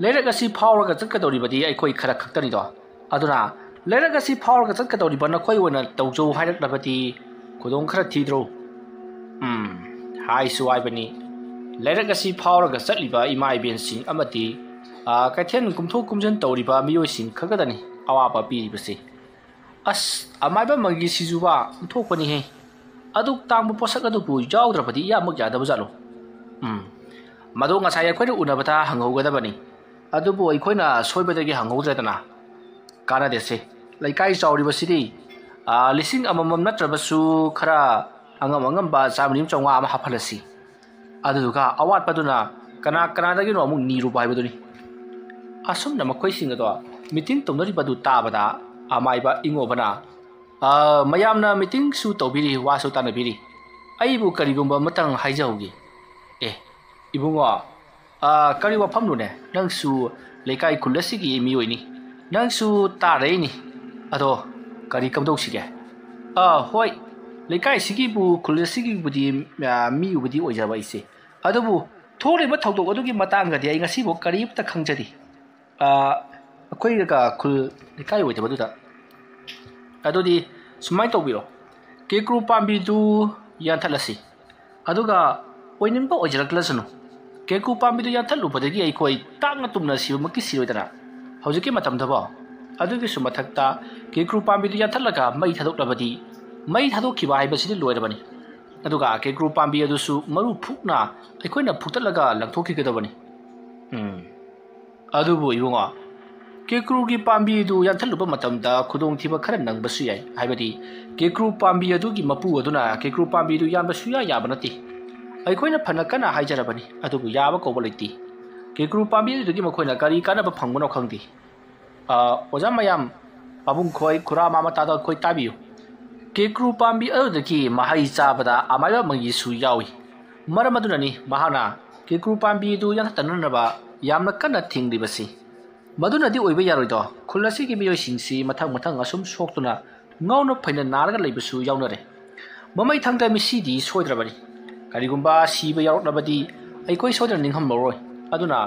ꯂꯩꯔꯛ ꯑꯁꯤ ꯐꯥꯎꯔꯒ ꯆꯠꯀꯗꯧꯔꯤꯕꯗꯤ ꯑꯩꯈꯣꯏ ꯈꯔ ꯈꯛꯇꯅꯤꯗꯣ꯫ ꯑꯗꯨꯅ ꯂꯩꯔꯛ ꯑꯁꯤ ꯐꯥꯎꯔꯒ ꯆꯠꯀꯗꯧꯔꯤꯕ ꯅꯈꯣꯏ ꯑꯣꯏꯅ ꯇꯧꯖꯧ ꯍꯥꯏꯔꯛꯂꯕꯗꯤ ꯈꯨꯗꯣꯡ ꯈꯔ ꯊꯤꯗ꯭ꯔꯣ?" ꯎꯝ, ꯍꯥꯏꯁꯨ ꯍꯥꯏꯕꯅꯤ꯫ ꯂꯩꯔꯛ ꯑꯁꯤ ꯐꯥꯎꯔꯒ ꯆꯠꯂꯤꯕ ꯏꯃꯥ ꯏꯕꯦꯟꯁꯤꯡ ꯑꯃꯗꯤ, ꯑ, ꯀꯩꯊꯦꯜ ꯀꯨꯝꯊꯣꯛ ꯀꯨꯝꯁꯤꯟ ꯇꯧꯔꯤꯕ ꯃꯤꯑꯣꯏꯁꯤꯡ ꯈꯛꯇꯗꯅꯤ ꯑꯋꯥꯕ ꯄꯤꯔꯤꯕꯁꯤ꯫ ꯑꯁ, ꯑꯃꯥꯏꯕ ꯃꯪꯒꯤ ꯁꯤꯖꯨꯕ ꯑꯣꯟꯊꯣꯛꯄꯅꯤꯍꯦ꯫ ꯑꯗꯨꯛ ꯇꯥꯡꯕ ꯄꯣꯠꯁꯛ ꯑꯗꯨꯕꯨ ꯌꯥꯎꯗ꯭ꯔꯕꯗꯤ ꯏꯌꯥꯃꯛ ꯌꯥꯗꯕ ꯖꯥꯠꯂꯣ? ꯎꯝ, ꯃꯗꯨ ꯉꯁꯥꯏ ꯑꯩꯈꯣꯏꯅ ꯎꯅꯕꯗ ꯍꯪꯍꯧꯒꯗꯕꯅꯤ꯫ ꯑꯗꯨꯕꯨ ꯑꯩꯈꯣꯏꯅ ꯁꯣꯏꯕꯗꯒꯤ ꯍꯪꯍꯧꯗ꯭ꯔꯦꯗꯅ꯫ ꯀꯥꯟꯅꯗꯦꯁꯦ꯫ ꯂꯩꯀꯥꯏ ꯆꯥꯎꯔꯤꯕꯁꯤꯗꯤ, ꯑꯥ, ꯂꯤꯁꯤꯡ ꯑꯃꯃꯝ ꯅꯠꯇ꯭ꯔꯕꯁꯨ ꯈꯔ ꯑꯉꯝ ꯑꯉꯝꯕ ꯆꯥꯝꯃꯔꯤ ꯆꯥꯝꯃꯉꯥ ꯑꯃ ꯍꯥꯞꯍꯜꯂꯁꯤ꯫ ꯑꯗꯨꯗꯨꯒ ꯑꯋꯥꯠꯄꯗꯨꯅ ꯀꯅꯥ ꯀꯅꯥꯗꯒꯤꯅꯣ ꯑꯃꯨꯛ ꯅꯤꯔꯨꯕ ꯍꯥꯏꯕꯗꯨꯅꯤ꯫ ꯑꯁꯨꯝꯅ ꯃꯈꯣꯏꯁꯤꯡ ꯑꯗꯣ ꯃꯤꯇꯤꯡ ꯇꯧꯅꯔꯤꯕꯗꯨ ꯇꯥꯕꯗ ꯑꯃꯥꯏꯕ ꯏꯉꯣꯕꯅ, "ꯑꯥ, ꯃꯌꯥꯝꯅ ꯃꯤꯇꯤꯡꯁꯨ ꯇꯧꯕꯤꯔꯤ, ꯋꯥꯁꯨ ꯇꯥꯟꯅꯕꯤꯔꯤ꯫ ꯑꯩꯕꯨ ꯀꯔꯤꯒꯨꯝꯕ ꯑꯃꯇꯪ ꯍꯥꯏꯖꯍꯧꯒꯦ꯫ ꯑꯦ, ꯏꯕꯨꯡꯉꯣ, "ꯑꯥ, ꯀꯔꯤ ꯋꯥꯐꯝꯅꯣꯅꯦ? ꯅꯪꯁꯨ ꯂꯩꯀꯥꯏ ꯈꯨꯜ ꯑꯁꯤꯒꯤ ꯃꯤꯑꯣꯏꯅꯤ꯫ ꯅꯪꯁꯨ ꯇꯥꯔꯛꯏꯅꯤ꯫ ꯑꯗꯣ ꯀꯔꯤ ꯀꯝꯗꯧꯁꯤꯒꯦ?" "ꯑꯥ, ꯍꯣꯏ, ꯂꯩꯀꯥꯏ ꯑꯁꯤꯒꯤꯕꯨ, ꯈꯨꯜ ꯑꯁꯤꯒꯤꯕꯨꯗꯤ, ꯑꯥ, ꯃꯤꯕꯨꯗꯤ ꯑꯣꯏꯖꯕ ꯑꯩꯁꯦ꯫ ꯑꯗꯨꯕꯨ ꯊꯣꯛꯂꯤꯕ ꯊꯧꯗꯣꯛ ꯑꯗꯨꯒꯤ ꯃꯇꯥꯡꯗꯗꯤ ꯑꯩ ꯉꯁꯤꯐꯥꯎ ꯀꯔꯤꯝꯇ ꯈꯪꯖꯗꯦ꯫ ꯑꯥ, ꯑꯩꯈꯣꯏꯒ ꯈꯨꯜ ꯂꯩꯀꯥꯏ ꯑꯣꯏꯗꯕꯗꯨꯗ꯫ ꯑꯗꯨꯗꯤ ꯁꯨꯃꯥꯏꯅ ꯇꯧꯕꯤꯔꯣ, ꯀꯦꯀ꯭ꯔꯨ ꯄꯥꯝꯕꯤꯗꯨ ꯌꯥꯟꯊꯠꯂꯁꯤ꯫ ꯑꯗꯨꯒ ꯑꯣꯏꯅꯤꯡꯕ ꯑꯣꯏꯖꯔꯛꯂꯁꯅꯨ, ꯀꯦꯀ꯭ꯔꯨ ꯄꯥꯝꯕꯤꯗꯨ ꯌꯥꯟꯊꯠꯂꯨꯕꯗꯒꯤ ꯑꯩꯈꯣꯏ ꯇꯥꯡꯅ ꯇꯨꯝꯅ ꯁꯤꯕꯃꯛꯀꯤ ꯁꯤꯔꯣꯏꯗꯅ, ꯍꯧꯖꯤꯛꯀꯤ ꯃꯇꯝꯗꯕꯣ꯫ ꯑꯗꯨꯒꯤꯁꯨ ꯃꯊꯛꯇ ꯀꯦꯀ꯭ꯔꯨ ꯄꯥꯝꯕꯤꯗꯨ ꯌꯥꯟꯊꯠꯂꯒ ꯃꯩ ꯊꯥꯗꯣꯛꯂꯕꯗꯤ, ꯃꯩ ꯊꯥꯗꯣꯛꯈꯤꯕ ꯍꯥꯏꯕꯁꯤꯗꯤ ꯂꯣꯏꯔꯕꯅꯤ꯫ ꯑꯗꯨꯒ ꯀꯦꯀ꯭ꯔꯨ ꯄꯥꯝꯕꯤ ꯑꯗꯨꯁꯨ ꯃꯔꯨ ꯐꯨꯛꯅ ꯑꯩꯈꯣꯏꯅ ꯐꯨꯛꯇꯠꯂꯒ ꯂꯪꯊꯣꯛꯈꯤꯒꯗꯕꯅꯤ꯫ ꯎꯝ꯫ ꯑꯗꯨꯕꯨ ꯏꯕꯨꯡꯉꯣ, ꯀꯦꯀ꯭ꯔꯨꯒꯤ ꯄꯥꯝꯕꯤꯗꯨ ꯌꯥꯟꯊꯠꯂꯨꯕ ꯃꯇꯝꯗ ꯈꯨꯗꯣꯡꯊꯤꯕ ꯈꯔ ꯅꯪꯕꯁꯨ ꯌꯥꯏ꯫ ꯍꯥꯏꯕꯗꯤ ꯀꯦꯀ꯭ꯔꯨ ꯄꯥꯝꯕꯤ ꯑꯗꯨꯒꯤ ꯃꯄꯨ ꯑꯗꯨꯅ ꯀꯦꯀ꯭ꯔꯨ ꯄꯥꯝꯕꯤꯗꯨ ꯌꯥꯟꯕ ꯁꯨꯌꯥ ꯌꯥꯕ ꯅꯠꯇꯦ꯫ ꯑꯩꯈꯣꯏꯅ ꯐꯅ ꯀꯟꯅ ꯍꯥꯏꯖꯔꯕꯅꯤ, ꯑꯗꯨꯕꯨ ꯌꯥꯕ ꯀꯧꯕ ꯂꯩꯇꯦ꯫ ꯀꯦꯀ꯭ꯔꯨ ꯄꯥꯝꯕꯤ ꯑꯗꯨꯗꯒꯤ ꯃꯈꯣꯏꯅ ꯀꯔꯤ ꯀꯥꯟꯅꯕ ꯐꯪꯕꯅꯣ ꯈꯪꯗꯦ꯫ ꯑ, ꯑꯣꯖꯥ ꯃꯌꯥꯝ, ꯄꯥꯕꯨꯡ ꯈꯣꯏ, ꯈꯨꯔꯥ ꯃꯃꯥ ꯇꯥꯗ ꯈꯣꯏ ꯇꯥꯕꯤꯌꯨ꯫ ꯀꯦꯀ꯭ꯔꯨ ꯄꯥꯝꯕꯤ ꯑꯗꯨꯗꯒꯤ ꯃꯍꯩ ꯆꯥꯕꯗ ꯑꯃꯥꯏꯕ ꯃꯪꯒꯤꯁꯨ ꯌꯥꯎꯏ꯫ ꯃꯔꯝ ꯑꯗꯨꯅꯅꯤ ꯃꯍꯥꯛꯅ ꯀꯦꯀ꯭ꯔꯨ ꯄꯥꯝꯕꯤ ꯑꯗꯨ ꯌꯥꯟꯊꯠꯇꯅꯅꯕ ꯌꯥꯝꯅ ꯀꯟꯅ ꯊꯤꯡꯂꯤꯕꯁꯤ꯫ ꯃꯗꯨꯅꯗꯤ ꯑꯣꯏꯕ ꯌꯥꯔꯣꯏꯗꯣ꯫ ꯈꯨꯜ ꯑꯁꯤꯒꯤ ꯃꯤꯑꯣꯏꯁꯤꯡꯁꯤ ꯃꯊꯪ ꯃꯊꯪ ꯑꯁꯨꯝ ꯁꯣꯛꯇꯨꯅ ꯉꯥꯎꯅ ꯐꯩꯅ ꯅꯥꯔꯒ ꯂꯩꯕꯁꯨ ꯌꯥꯎꯅꯔꯦ꯫ ꯃꯃꯩ ꯊꯪꯗ ꯃꯤꯁꯤꯗꯤ ꯁꯣꯏꯗ꯭ꯔꯕꯅꯤ꯫ ꯀꯔꯤꯒꯨꯝꯕ ꯁꯤꯕ ꯌꯥꯎꯔꯛꯂꯕꯗꯤ ꯑꯩꯈꯣꯏ ꯁꯣꯏꯗꯅ ꯅꯤꯡꯍꯝꯂꯔꯣꯏ꯫ ꯑꯗꯨꯅ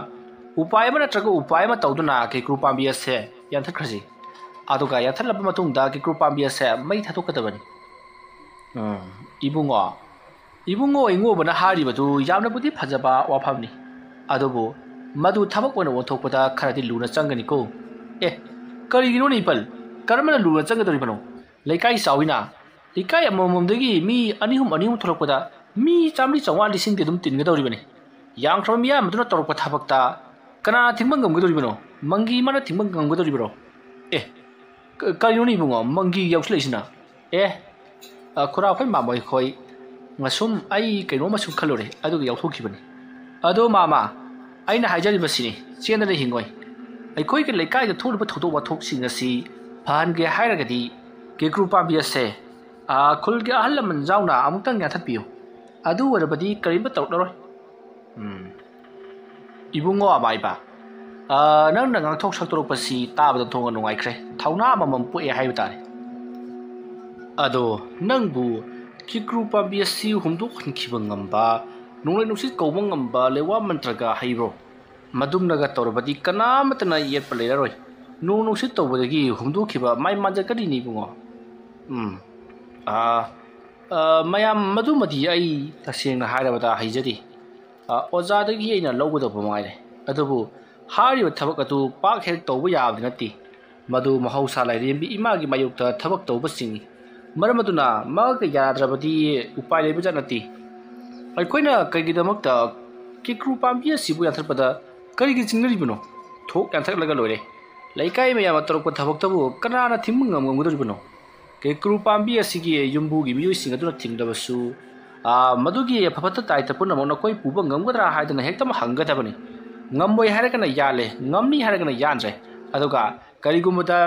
ꯎꯄꯥꯏ ꯑꯃ ꯅꯠꯇ꯭ꯔꯒ ꯎꯄꯥꯏ ꯑꯃ ꯇꯧꯗꯨꯅ ꯀꯦꯀ꯭ꯔꯨ ꯄꯥꯝꯕꯤ ꯑꯁꯦ ꯌꯥꯟꯊꯠꯈ꯭ꯔꯁꯤ꯫ ꯑꯗꯨꯒ ꯌꯥꯟꯊꯠꯂꯕ ꯃꯇꯨꯡꯗ ꯀꯦꯀ꯭ꯔꯨ ꯄꯥꯝꯕꯤ ꯑꯁꯦ ꯃꯩ ꯊꯥꯗꯣꯛꯀꯗꯕꯅꯤ꯫ ꯎꯝ, ꯏꯕꯨꯡꯉꯣ, ꯏꯕꯨꯡꯉꯣ ꯏꯉꯣꯕꯅ ꯍꯥꯏꯔꯤꯕꯗꯨ ꯌꯥꯝꯅꯕꯨꯗꯤ ꯐꯖꯕ ꯋꯥꯐꯝꯅꯤ꯫ ꯑꯗꯨꯕꯨ ꯃꯗꯨ ꯊꯕꯛ ꯑꯣꯏꯅ ꯑꯣꯟꯊꯣꯛꯄꯗ ꯈꯔꯗꯤ ꯂꯨꯅ ꯆꯪꯒꯅꯤꯀꯣ꯫ ꯑꯦ, ꯀꯔꯤꯒꯤꯅꯣꯅꯦ ꯏꯄꯜ? ꯀꯔꯝꯕꯅ ꯂꯨꯅ ꯆꯪꯒꯗꯧꯔꯤꯕꯅꯣ? ꯂꯩꯀꯥꯏ ꯆꯥꯎꯏꯅ, ꯂꯩꯀꯥꯏ ꯑꯃꯃꯝꯗꯒꯤ ꯃꯤ ꯑꯅꯤ ꯑꯍꯨꯝ, ꯑꯅꯤ ꯑꯍꯨꯝ ꯊꯣꯛꯂꯛꯄꯗ ꯃꯤ ꯆꯥꯝꯃꯔꯤ ꯆꯥꯝꯃꯉꯥ ꯂꯤꯁꯤꯡꯗꯤ ꯑꯗꯨꯝ ꯇꯤꯟꯒꯗꯧꯔꯤꯕꯅꯤ꯫ ꯌꯥꯝꯈ꯭ꯔꯕ ꯃꯤꯌꯥꯝ ꯑꯗꯨꯅ ꯇꯧꯔꯛꯄ ꯊꯕꯛꯇ ꯀꯅꯥꯅ ꯊꯤꯡꯕ ꯉꯝꯒꯗꯧꯔꯤꯕꯅꯣ? ꯃꯪꯒꯤ ꯃꯥꯅ ꯊꯤꯡꯕ ꯉꯝꯒꯗꯧꯔꯤꯕꯅꯣ? ꯑꯦ, ꯀ-, ꯀꯔꯤꯅꯣꯅꯦ ꯏꯕꯨꯡꯉꯣ, ꯃꯪꯒꯤ ꯌꯥꯎꯁꯤꯜꯂꯛꯏꯁꯤꯅ? ꯑꯦ, ꯑ, ꯈꯨꯔꯥ ꯑꯩꯈꯣꯏ ꯃꯥꯃꯣꯏ ꯈꯣꯏ ꯉꯁꯨꯝ ꯑꯩ ꯀꯩꯅꯣꯝꯃ ꯁꯨꯝ ꯈꯜꯂꯨꯔꯦ, ꯑꯗꯨꯒ ꯌꯥꯎꯊꯣꯛꯈꯤꯕꯅꯤ꯫ ꯑꯗꯣ ꯃꯥꯃ, ꯑꯩꯅ ꯍꯥꯏꯖꯔꯤꯕꯁꯤꯅꯤ, ꯆꯦꯟꯗꯅ ꯍꯤꯡꯉꯣꯏ꯫ ꯑꯩꯈꯣꯏꯒꯤ ꯂꯩꯀꯥꯏꯗ ꯊꯣꯛꯂꯤꯕ ꯊꯧꯗꯣꯛ ꯋꯥꯊꯣꯛꯁꯤꯡ ꯑꯁꯤ ꯐꯍꯟꯒꯦ ꯍꯥꯏꯔꯒꯗꯤ ꯀꯦꯀ꯭ꯔꯨ ꯄꯥꯝꯕꯤ ꯑꯁꯦ, ꯑ, ꯈꯨꯜꯒꯤ ꯑꯍꯜ ꯂꯃꯟ ꯌꯥꯎꯅ ꯑꯃꯨꯛꯇꯪ ꯌꯥꯟꯊꯠꯄꯤꯌꯨ꯫ ꯑꯗꯨ ꯑꯣꯏꯔꯕꯗꯤ ꯀꯔꯤꯝꯇ ꯇꯧꯔꯛꯂꯔꯣꯏ꯫ ꯎꯝ꯫ ꯏꯕꯨꯡꯉꯣ ꯑꯃꯥꯏꯕ, ꯑ, ꯅꯪꯅ ꯉꯥꯡꯊꯣꯛ ꯁꯛꯇꯣꯔꯛꯄꯁꯤ ꯇꯥꯕꯗ ꯊꯣꯡꯅ ꯅꯨꯡꯉꯥꯏꯈ꯭ꯔꯦ, ꯊꯧꯅꯥ ꯑꯃꯃꯝ ꯄꯣꯛꯑꯦ ꯍꯥꯏꯕ ꯇꯥꯔꯦ꯫ ꯑꯗꯣ ꯅꯪꯕꯨ ꯀꯤꯀ꯭ꯔꯨ ꯄꯥꯝꯕꯤ ꯑꯁꯤ ꯍꯨꯝꯗꯣꯛꯍꯟꯈꯤꯕ ꯉꯝꯕ, ꯅꯣꯡꯂꯩ ꯅꯨꯡꯁꯤꯠ ꯀꯧꯕ ꯉꯝꯕ ꯂꯩꯋꯥ ꯃꯟꯇ꯭ꯔꯒ ꯍꯩꯕ꯭ꯔꯣ? ꯃꯗꯨꯝꯅꯒ ꯇꯧꯔꯕꯗꯤ ꯀꯅꯥꯃꯠꯇꯅ ꯌꯦꯠꯄ ꯂꯩꯔꯔꯣꯏ꯫ ꯅꯣꯡ ꯅꯨꯡꯁꯤꯠ ꯇꯧꯕꯗꯒꯤ ꯍꯨꯝꯗꯣꯛꯈꯤꯕ ꯃꯥꯏ ꯃꯥꯟꯖꯒꯅꯤꯅꯦ ꯏꯕꯨꯡꯉꯣ꯫ ꯎꯝ꯫ ꯑꯥ, ꯑꯥ, ꯃꯌꯥꯝ, ꯃꯗꯨꯃꯗꯤ ꯑꯩ ꯇꯁꯦꯡꯅ ꯍꯥꯏꯔꯕꯗ ꯍꯩꯖꯗꯦ꯫ ꯑꯥ, ꯑꯣꯖꯥꯗꯒꯤ ꯑꯩꯅ ꯂꯧꯒꯗꯧꯕ ꯃꯉꯥꯏꯔꯦ꯫ ꯑꯗꯨꯕꯨ ꯍꯥꯏꯔꯤꯕ ꯊꯕꯛ ꯑꯗꯨ ꯄꯥꯛ ꯍꯦꯛ ꯇꯧꯕ ꯌꯥꯕꯗꯤ ꯅꯠꯇꯦ꯫ ꯃꯗꯨ ꯃꯍꯧꯁꯥ ꯂꯥꯏꯔꯦꯝꯕꯤ ꯏꯃꯥꯒꯤ ꯃꯥꯌꯣꯛꯇ ꯊꯕꯛ ꯇꯧꯕꯁꯤꯡꯅꯤ꯫ ꯃꯔꯝ ꯑꯗꯨꯅ ꯃꯍꯥꯛꯀ ꯌꯥꯗ꯭ꯔꯕꯗꯤ ꯎꯄꯥꯏ ꯂꯩꯕꯖꯥꯠ ꯅꯠꯇꯦ꯫ ꯑꯩꯈꯣꯏꯅ ꯀꯩꯒꯤꯗꯃꯛꯇ ꯀꯤꯀ꯭ꯔꯨ ꯄꯥꯝꯕꯤ ꯑꯁꯤꯕꯨ ꯌꯥꯟꯊꯠꯄꯗ ꯀꯔꯤꯒꯤ ꯆꯤꯡꯅꯔꯤꯕꯅꯣ? ꯊꯣꯛ ꯌꯥꯟꯊꯠꯂꯒ ꯂꯣꯏꯔꯦ꯫ ꯂꯩꯀꯥꯏ ꯃꯌꯥꯝꯅ ꯇꯧꯔꯛꯄ ꯊꯕꯛꯇꯕꯨ ꯀꯅꯥꯅ ꯊꯤꯡꯕ ꯉꯝꯒꯗꯧꯔꯤꯕꯅꯣ? ꯀꯤꯀ꯭ꯔꯨ ꯄꯥꯝꯕꯤ ꯑꯁꯤꯒꯤ ꯌꯨꯝꯕꯨꯒꯤ ꯃꯤꯑꯣꯏꯁꯤꯡ ꯑꯗꯨꯅ ꯊꯤꯡꯂꯕꯁꯨ, ꯑꯥ, ꯃꯗꯨꯒꯤ ꯐꯠꯇ ꯇꯥꯏꯇ ꯄꯨꯝꯅꯃꯛ ꯅꯈꯣꯏ ꯄꯨꯕ ꯉꯝꯒꯗ꯭ꯔꯥ ꯍꯥꯏꯗꯅ ꯍꯦꯛꯇꯃꯛ ꯍꯪꯒꯗꯕꯅꯤ꯫ ꯉꯝꯃꯣꯏ ꯍꯥꯏꯔꯒꯅ ꯌꯥꯜꯂꯦ, ꯉꯝꯅꯤ ꯍꯥꯏꯔꯒꯅ ꯌꯥꯟꯗ꯭ꯔꯦ꯫ ꯑꯗꯨꯒ ꯀꯔꯤꯒꯨꯝꯕꯗ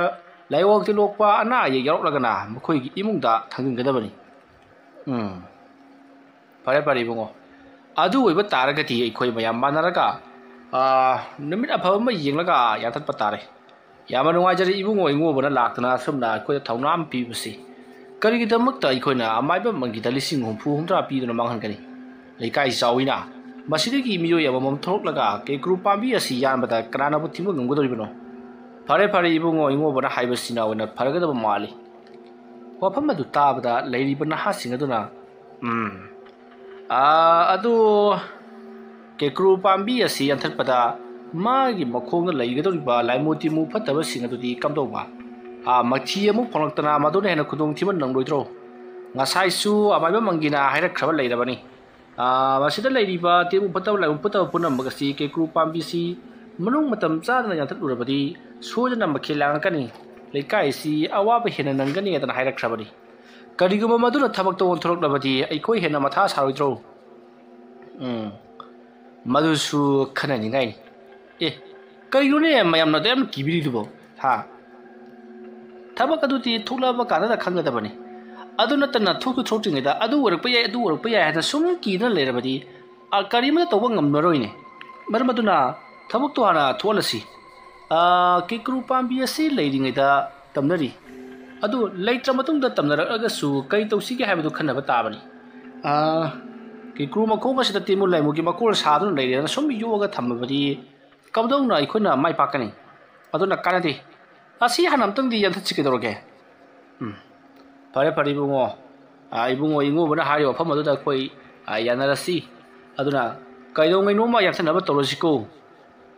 ꯂꯥꯏꯑꯣꯡ ꯇꯤꯜꯂꯣꯛꯄ ꯑꯅꯥ ꯑꯌꯦꯛ ꯌꯥꯎꯔꯛꯂꯒꯅ ꯃꯈꯣꯏꯒꯤ ꯏꯃꯨꯡꯗ ꯊꯥꯡꯖꯤꯟꯒꯗꯕꯅꯤ꯫ ꯎꯝ꯫ ꯐꯔꯦ, ꯐꯔꯦ, ꯏꯕꯨꯡꯉꯣ꯫ ꯑꯗꯨ ꯑꯣꯏꯕ ꯇꯥꯔꯒꯗꯤ ꯑꯩꯈꯣꯏ ꯃꯌꯥꯝ ꯃꯥꯟꯅꯔꯒ, ꯑꯥ, ꯅꯨꯃꯤꯠ ꯑꯐꯕ ꯑꯃ ꯌꯦꯡꯂꯒ ꯌꯥꯟꯊꯠꯄ ꯇꯥꯔꯦ꯫ ꯌꯥꯝꯅ ꯅꯨꯡꯉꯥꯏꯖꯔꯦ ꯏꯕꯨꯡꯉꯣ, ꯏꯉꯣꯕꯅ ꯂꯥꯛꯇꯅ ꯑꯁꯨꯝꯅ ꯑꯩꯈꯣꯏꯗ ꯊꯧꯅꯥ ꯑꯃ ꯄꯤꯕꯁꯤ꯫ ꯀꯔꯤꯒꯤꯗꯃꯛꯇ ꯑꯩꯈꯣꯏꯅ ꯑꯃꯥꯏꯕ ꯑꯃꯒꯤꯗ ꯂꯤꯁꯤꯡ ꯍꯨꯝꯐꯨ ꯍꯨꯝꯗ꯭ꯔꯥ ꯄꯤꯗꯨꯅ ꯃꯥꯡꯍꯟꯒꯅꯤ? ꯂꯩꯀꯥꯏ ꯆꯥꯎꯏꯅ꯫ ꯃꯁꯤꯗꯒꯤ ꯃꯤꯑꯣꯏ ꯑꯃꯃꯝ ꯊꯣꯛꯂꯛꯂꯒ ꯀꯦꯀ꯭ꯔꯨ ꯄꯥꯝꯕꯤ ꯑꯁꯤ ꯌꯥꯟꯕꯗ ꯀꯅꯥꯅꯕꯨ ꯊꯤꯡꯕ ꯉꯝꯒꯗꯧꯔꯤꯕꯅꯣ? ꯐꯔꯦ, ꯐꯔꯦ ꯏꯕꯨꯡꯉꯣ, ꯏꯉꯣꯕꯅ ꯍꯥꯏꯕꯁꯤꯅ ꯑꯣꯏꯅ ꯐꯔꯒꯗꯕ ꯃꯥꯜꯂꯤ꯫ ꯋꯥꯐꯝ ꯑꯗꯨ ꯇꯥꯕꯗ ꯂꯩꯔꯤꯕ ꯅꯍꯥꯁꯤꯡ ꯑꯗꯨꯅ, "ꯎꯝ, ꯑꯥ, ꯑꯗꯨ ꯀꯦꯀ꯭ꯔꯨ ꯄꯥꯝꯕꯤ ꯑꯁꯤ ꯌꯥꯟꯊꯠꯄꯗ ꯃꯥꯒꯤ ꯃꯈꯣꯡꯗ ꯂꯩꯒꯗꯧꯔꯤꯕ ꯂꯥꯏꯃꯨ ꯇꯤꯃꯨ ꯐꯠꯇꯕꯁꯤꯡ ꯑꯗꯨꯗꯤ ꯀꯝꯗꯧꯕ? ꯑꯥ, ꯃꯊꯤ ꯑꯃꯨꯛ ꯐꯪꯂꯛꯇꯅ ꯃꯗꯨꯅ ꯍꯦꯟꯅ ꯈꯨꯗꯣꯡꯊꯤꯕ ꯅꯪꯂꯣꯏꯗ꯭ꯔꯣ? ꯉꯁꯥꯏꯁꯨ ꯑꯃꯥꯏꯕ ꯃꯪꯒꯤꯅ ꯍꯥꯏꯔꯛꯈ꯭ꯔꯕ ꯂꯩꯔꯕꯅꯤ꯫ ꯑꯥ, ꯃꯁꯤꯗ ꯂꯩꯔꯤꯕ ꯇꯤꯃꯨ ꯐꯠꯇꯕ, ꯂꯥꯏꯃꯨ ꯐꯠꯇꯕ ꯄꯨꯝꯅꯃꯛ ꯑꯁꯤ ꯀꯦꯀ꯭ꯔꯨ ꯄꯥꯝꯕꯤꯁꯤ ꯃꯅꯨꯡ ꯃꯇꯝ ꯆꯥꯗꯅ ꯌꯥꯟꯊꯠꯂꯨꯔꯕꯗꯤ ꯁꯣꯏꯗꯅ ꯃꯈꯦꯜ ꯂꯥꯡꯉꯛꯀꯅꯤ, ꯂꯩꯀꯥꯏ ꯑꯁꯤ ꯑꯋꯥꯕ ꯍꯦꯟꯅ ꯅꯪꯒꯅꯤ" ꯍꯥꯏꯗꯅ ꯍꯥꯏꯔꯛꯈ꯭ꯔꯕꯅꯤ꯫ ꯀꯔꯤꯒꯨꯝꯕ ꯃꯗꯨꯅ ꯊꯕꯛꯇ ꯑꯣꯟꯊꯣꯔꯛꯂꯕꯗꯤ ꯑꯩꯈꯣꯏ ꯍꯦꯟꯅ ꯃꯊꯥ ꯁꯥꯔꯣꯏꯗ꯭ꯔꯣ? ꯎꯝ, ꯃꯗꯨꯁꯨ ꯈꯟꯅꯅꯤꯡꯉꯥꯏꯅꯤ꯫ ꯑꯦ, ꯀꯔꯤꯅꯣꯅꯦ ꯃꯌꯥꯝꯅ ꯑꯗꯨꯛ ꯌꯥꯝ ꯀꯤꯕꯤꯔꯤꯗꯨꯕꯣ? ꯍꯥ? ꯊꯕꯛ ꯑꯗꯨꯗꯤ ꯊꯣꯛꯂꯛꯑꯕ ꯀꯥꯟꯗꯗ ꯈꯪꯒꯗꯕꯅꯤ꯫ ꯑꯗꯨ ꯅꯠꯇꯅ ꯊꯣꯛꯁꯨ ꯊꯣꯛꯇ꯭ꯔꯤꯉꯩꯗ "ꯑꯗꯨ ꯑꯣꯏꯔꯛꯄ ꯌꯥꯏ, ꯑꯗꯨ ꯑꯣꯏꯔꯛꯄ ꯌꯥꯏ" ꯍꯥꯏꯅ ꯁꯨꯝ ꯀꯤꯗꯨꯅ ꯂꯩꯔꯕꯗꯤ, ꯑ, ꯀꯔꯤꯃꯠꯇ ꯇꯧꯕ ꯉꯝꯂꯔꯣꯏꯅꯦ꯫ ꯃꯔꯝ ꯑꯗꯨꯅ ꯊꯕꯛꯇꯣ ꯍꯥꯟꯅ ꯊꯣꯛꯍꯜꯂꯁꯤ꯫ ꯑꯥ, ꯀꯦꯀ꯭ꯔꯨ ꯄꯥꯝꯕꯤ ꯑꯁꯤ ꯂꯩꯔꯤꯉꯩꯗ ꯇꯝꯅꯔꯤ꯫ ꯑꯗꯨ ꯂꯩꯇ꯭ꯔ ꯃꯇꯨꯡꯗ ꯇꯝꯅꯔꯛꯂꯒꯁꯨ ꯀꯔꯤ ꯇꯧꯁꯤꯒꯦ ꯍꯥꯏꯕꯗꯨ ꯈꯟꯅꯕ ꯇꯥꯕꯅꯤ꯫ ꯑꯥ, ꯀꯦꯀ꯭ꯔꯨ ꯃꯈꯣꯡ ꯑꯁꯤꯗ ꯇꯤꯃꯨ ꯂꯥꯏꯃꯨꯒꯤ ꯃꯀꯣꯜ ꯁꯥꯗꯨꯅ ꯂꯩꯔꯦꯅ ꯁꯨꯝ ꯌꯣꯛꯑꯒ ꯊꯝꯃꯕꯗꯤ ꯀꯝꯗꯧꯅ ꯑꯩꯈꯣꯏꯅ ꯃꯥꯏ ꯄꯥꯛꯀꯅꯤ? ꯑꯗꯨꯅ ꯀꯥꯟꯅꯗꯦ꯫ ꯑꯁꯤ ꯍꯥꯟꯅ ꯑꯝꯇꯪꯗꯤ ꯌꯥꯟꯊꯠꯁꯤ ꯀꯩꯗꯧꯔꯒꯦ? ꯎꯝ, ꯐꯔꯦ, ꯐꯔꯦ, ꯏꯕꯨꯡꯉꯣ꯫ ꯑꯥ, ꯏꯕꯨꯡꯉꯣ, ꯏꯉꯣꯕꯅ ꯍꯥꯏꯔꯤꯕ ꯋꯥꯐꯝ ꯑꯗꯨꯗ ꯑꯩꯈꯣꯏ, ꯑꯥ, ꯌꯥꯅꯔꯁꯤ꯫ ꯑꯗꯨꯅ ꯀꯩꯗꯧꯉꯩꯅꯣꯃ ꯌꯥꯟꯊꯠꯅꯕ ꯇꯧꯔꯁꯤꯀꯣ꯫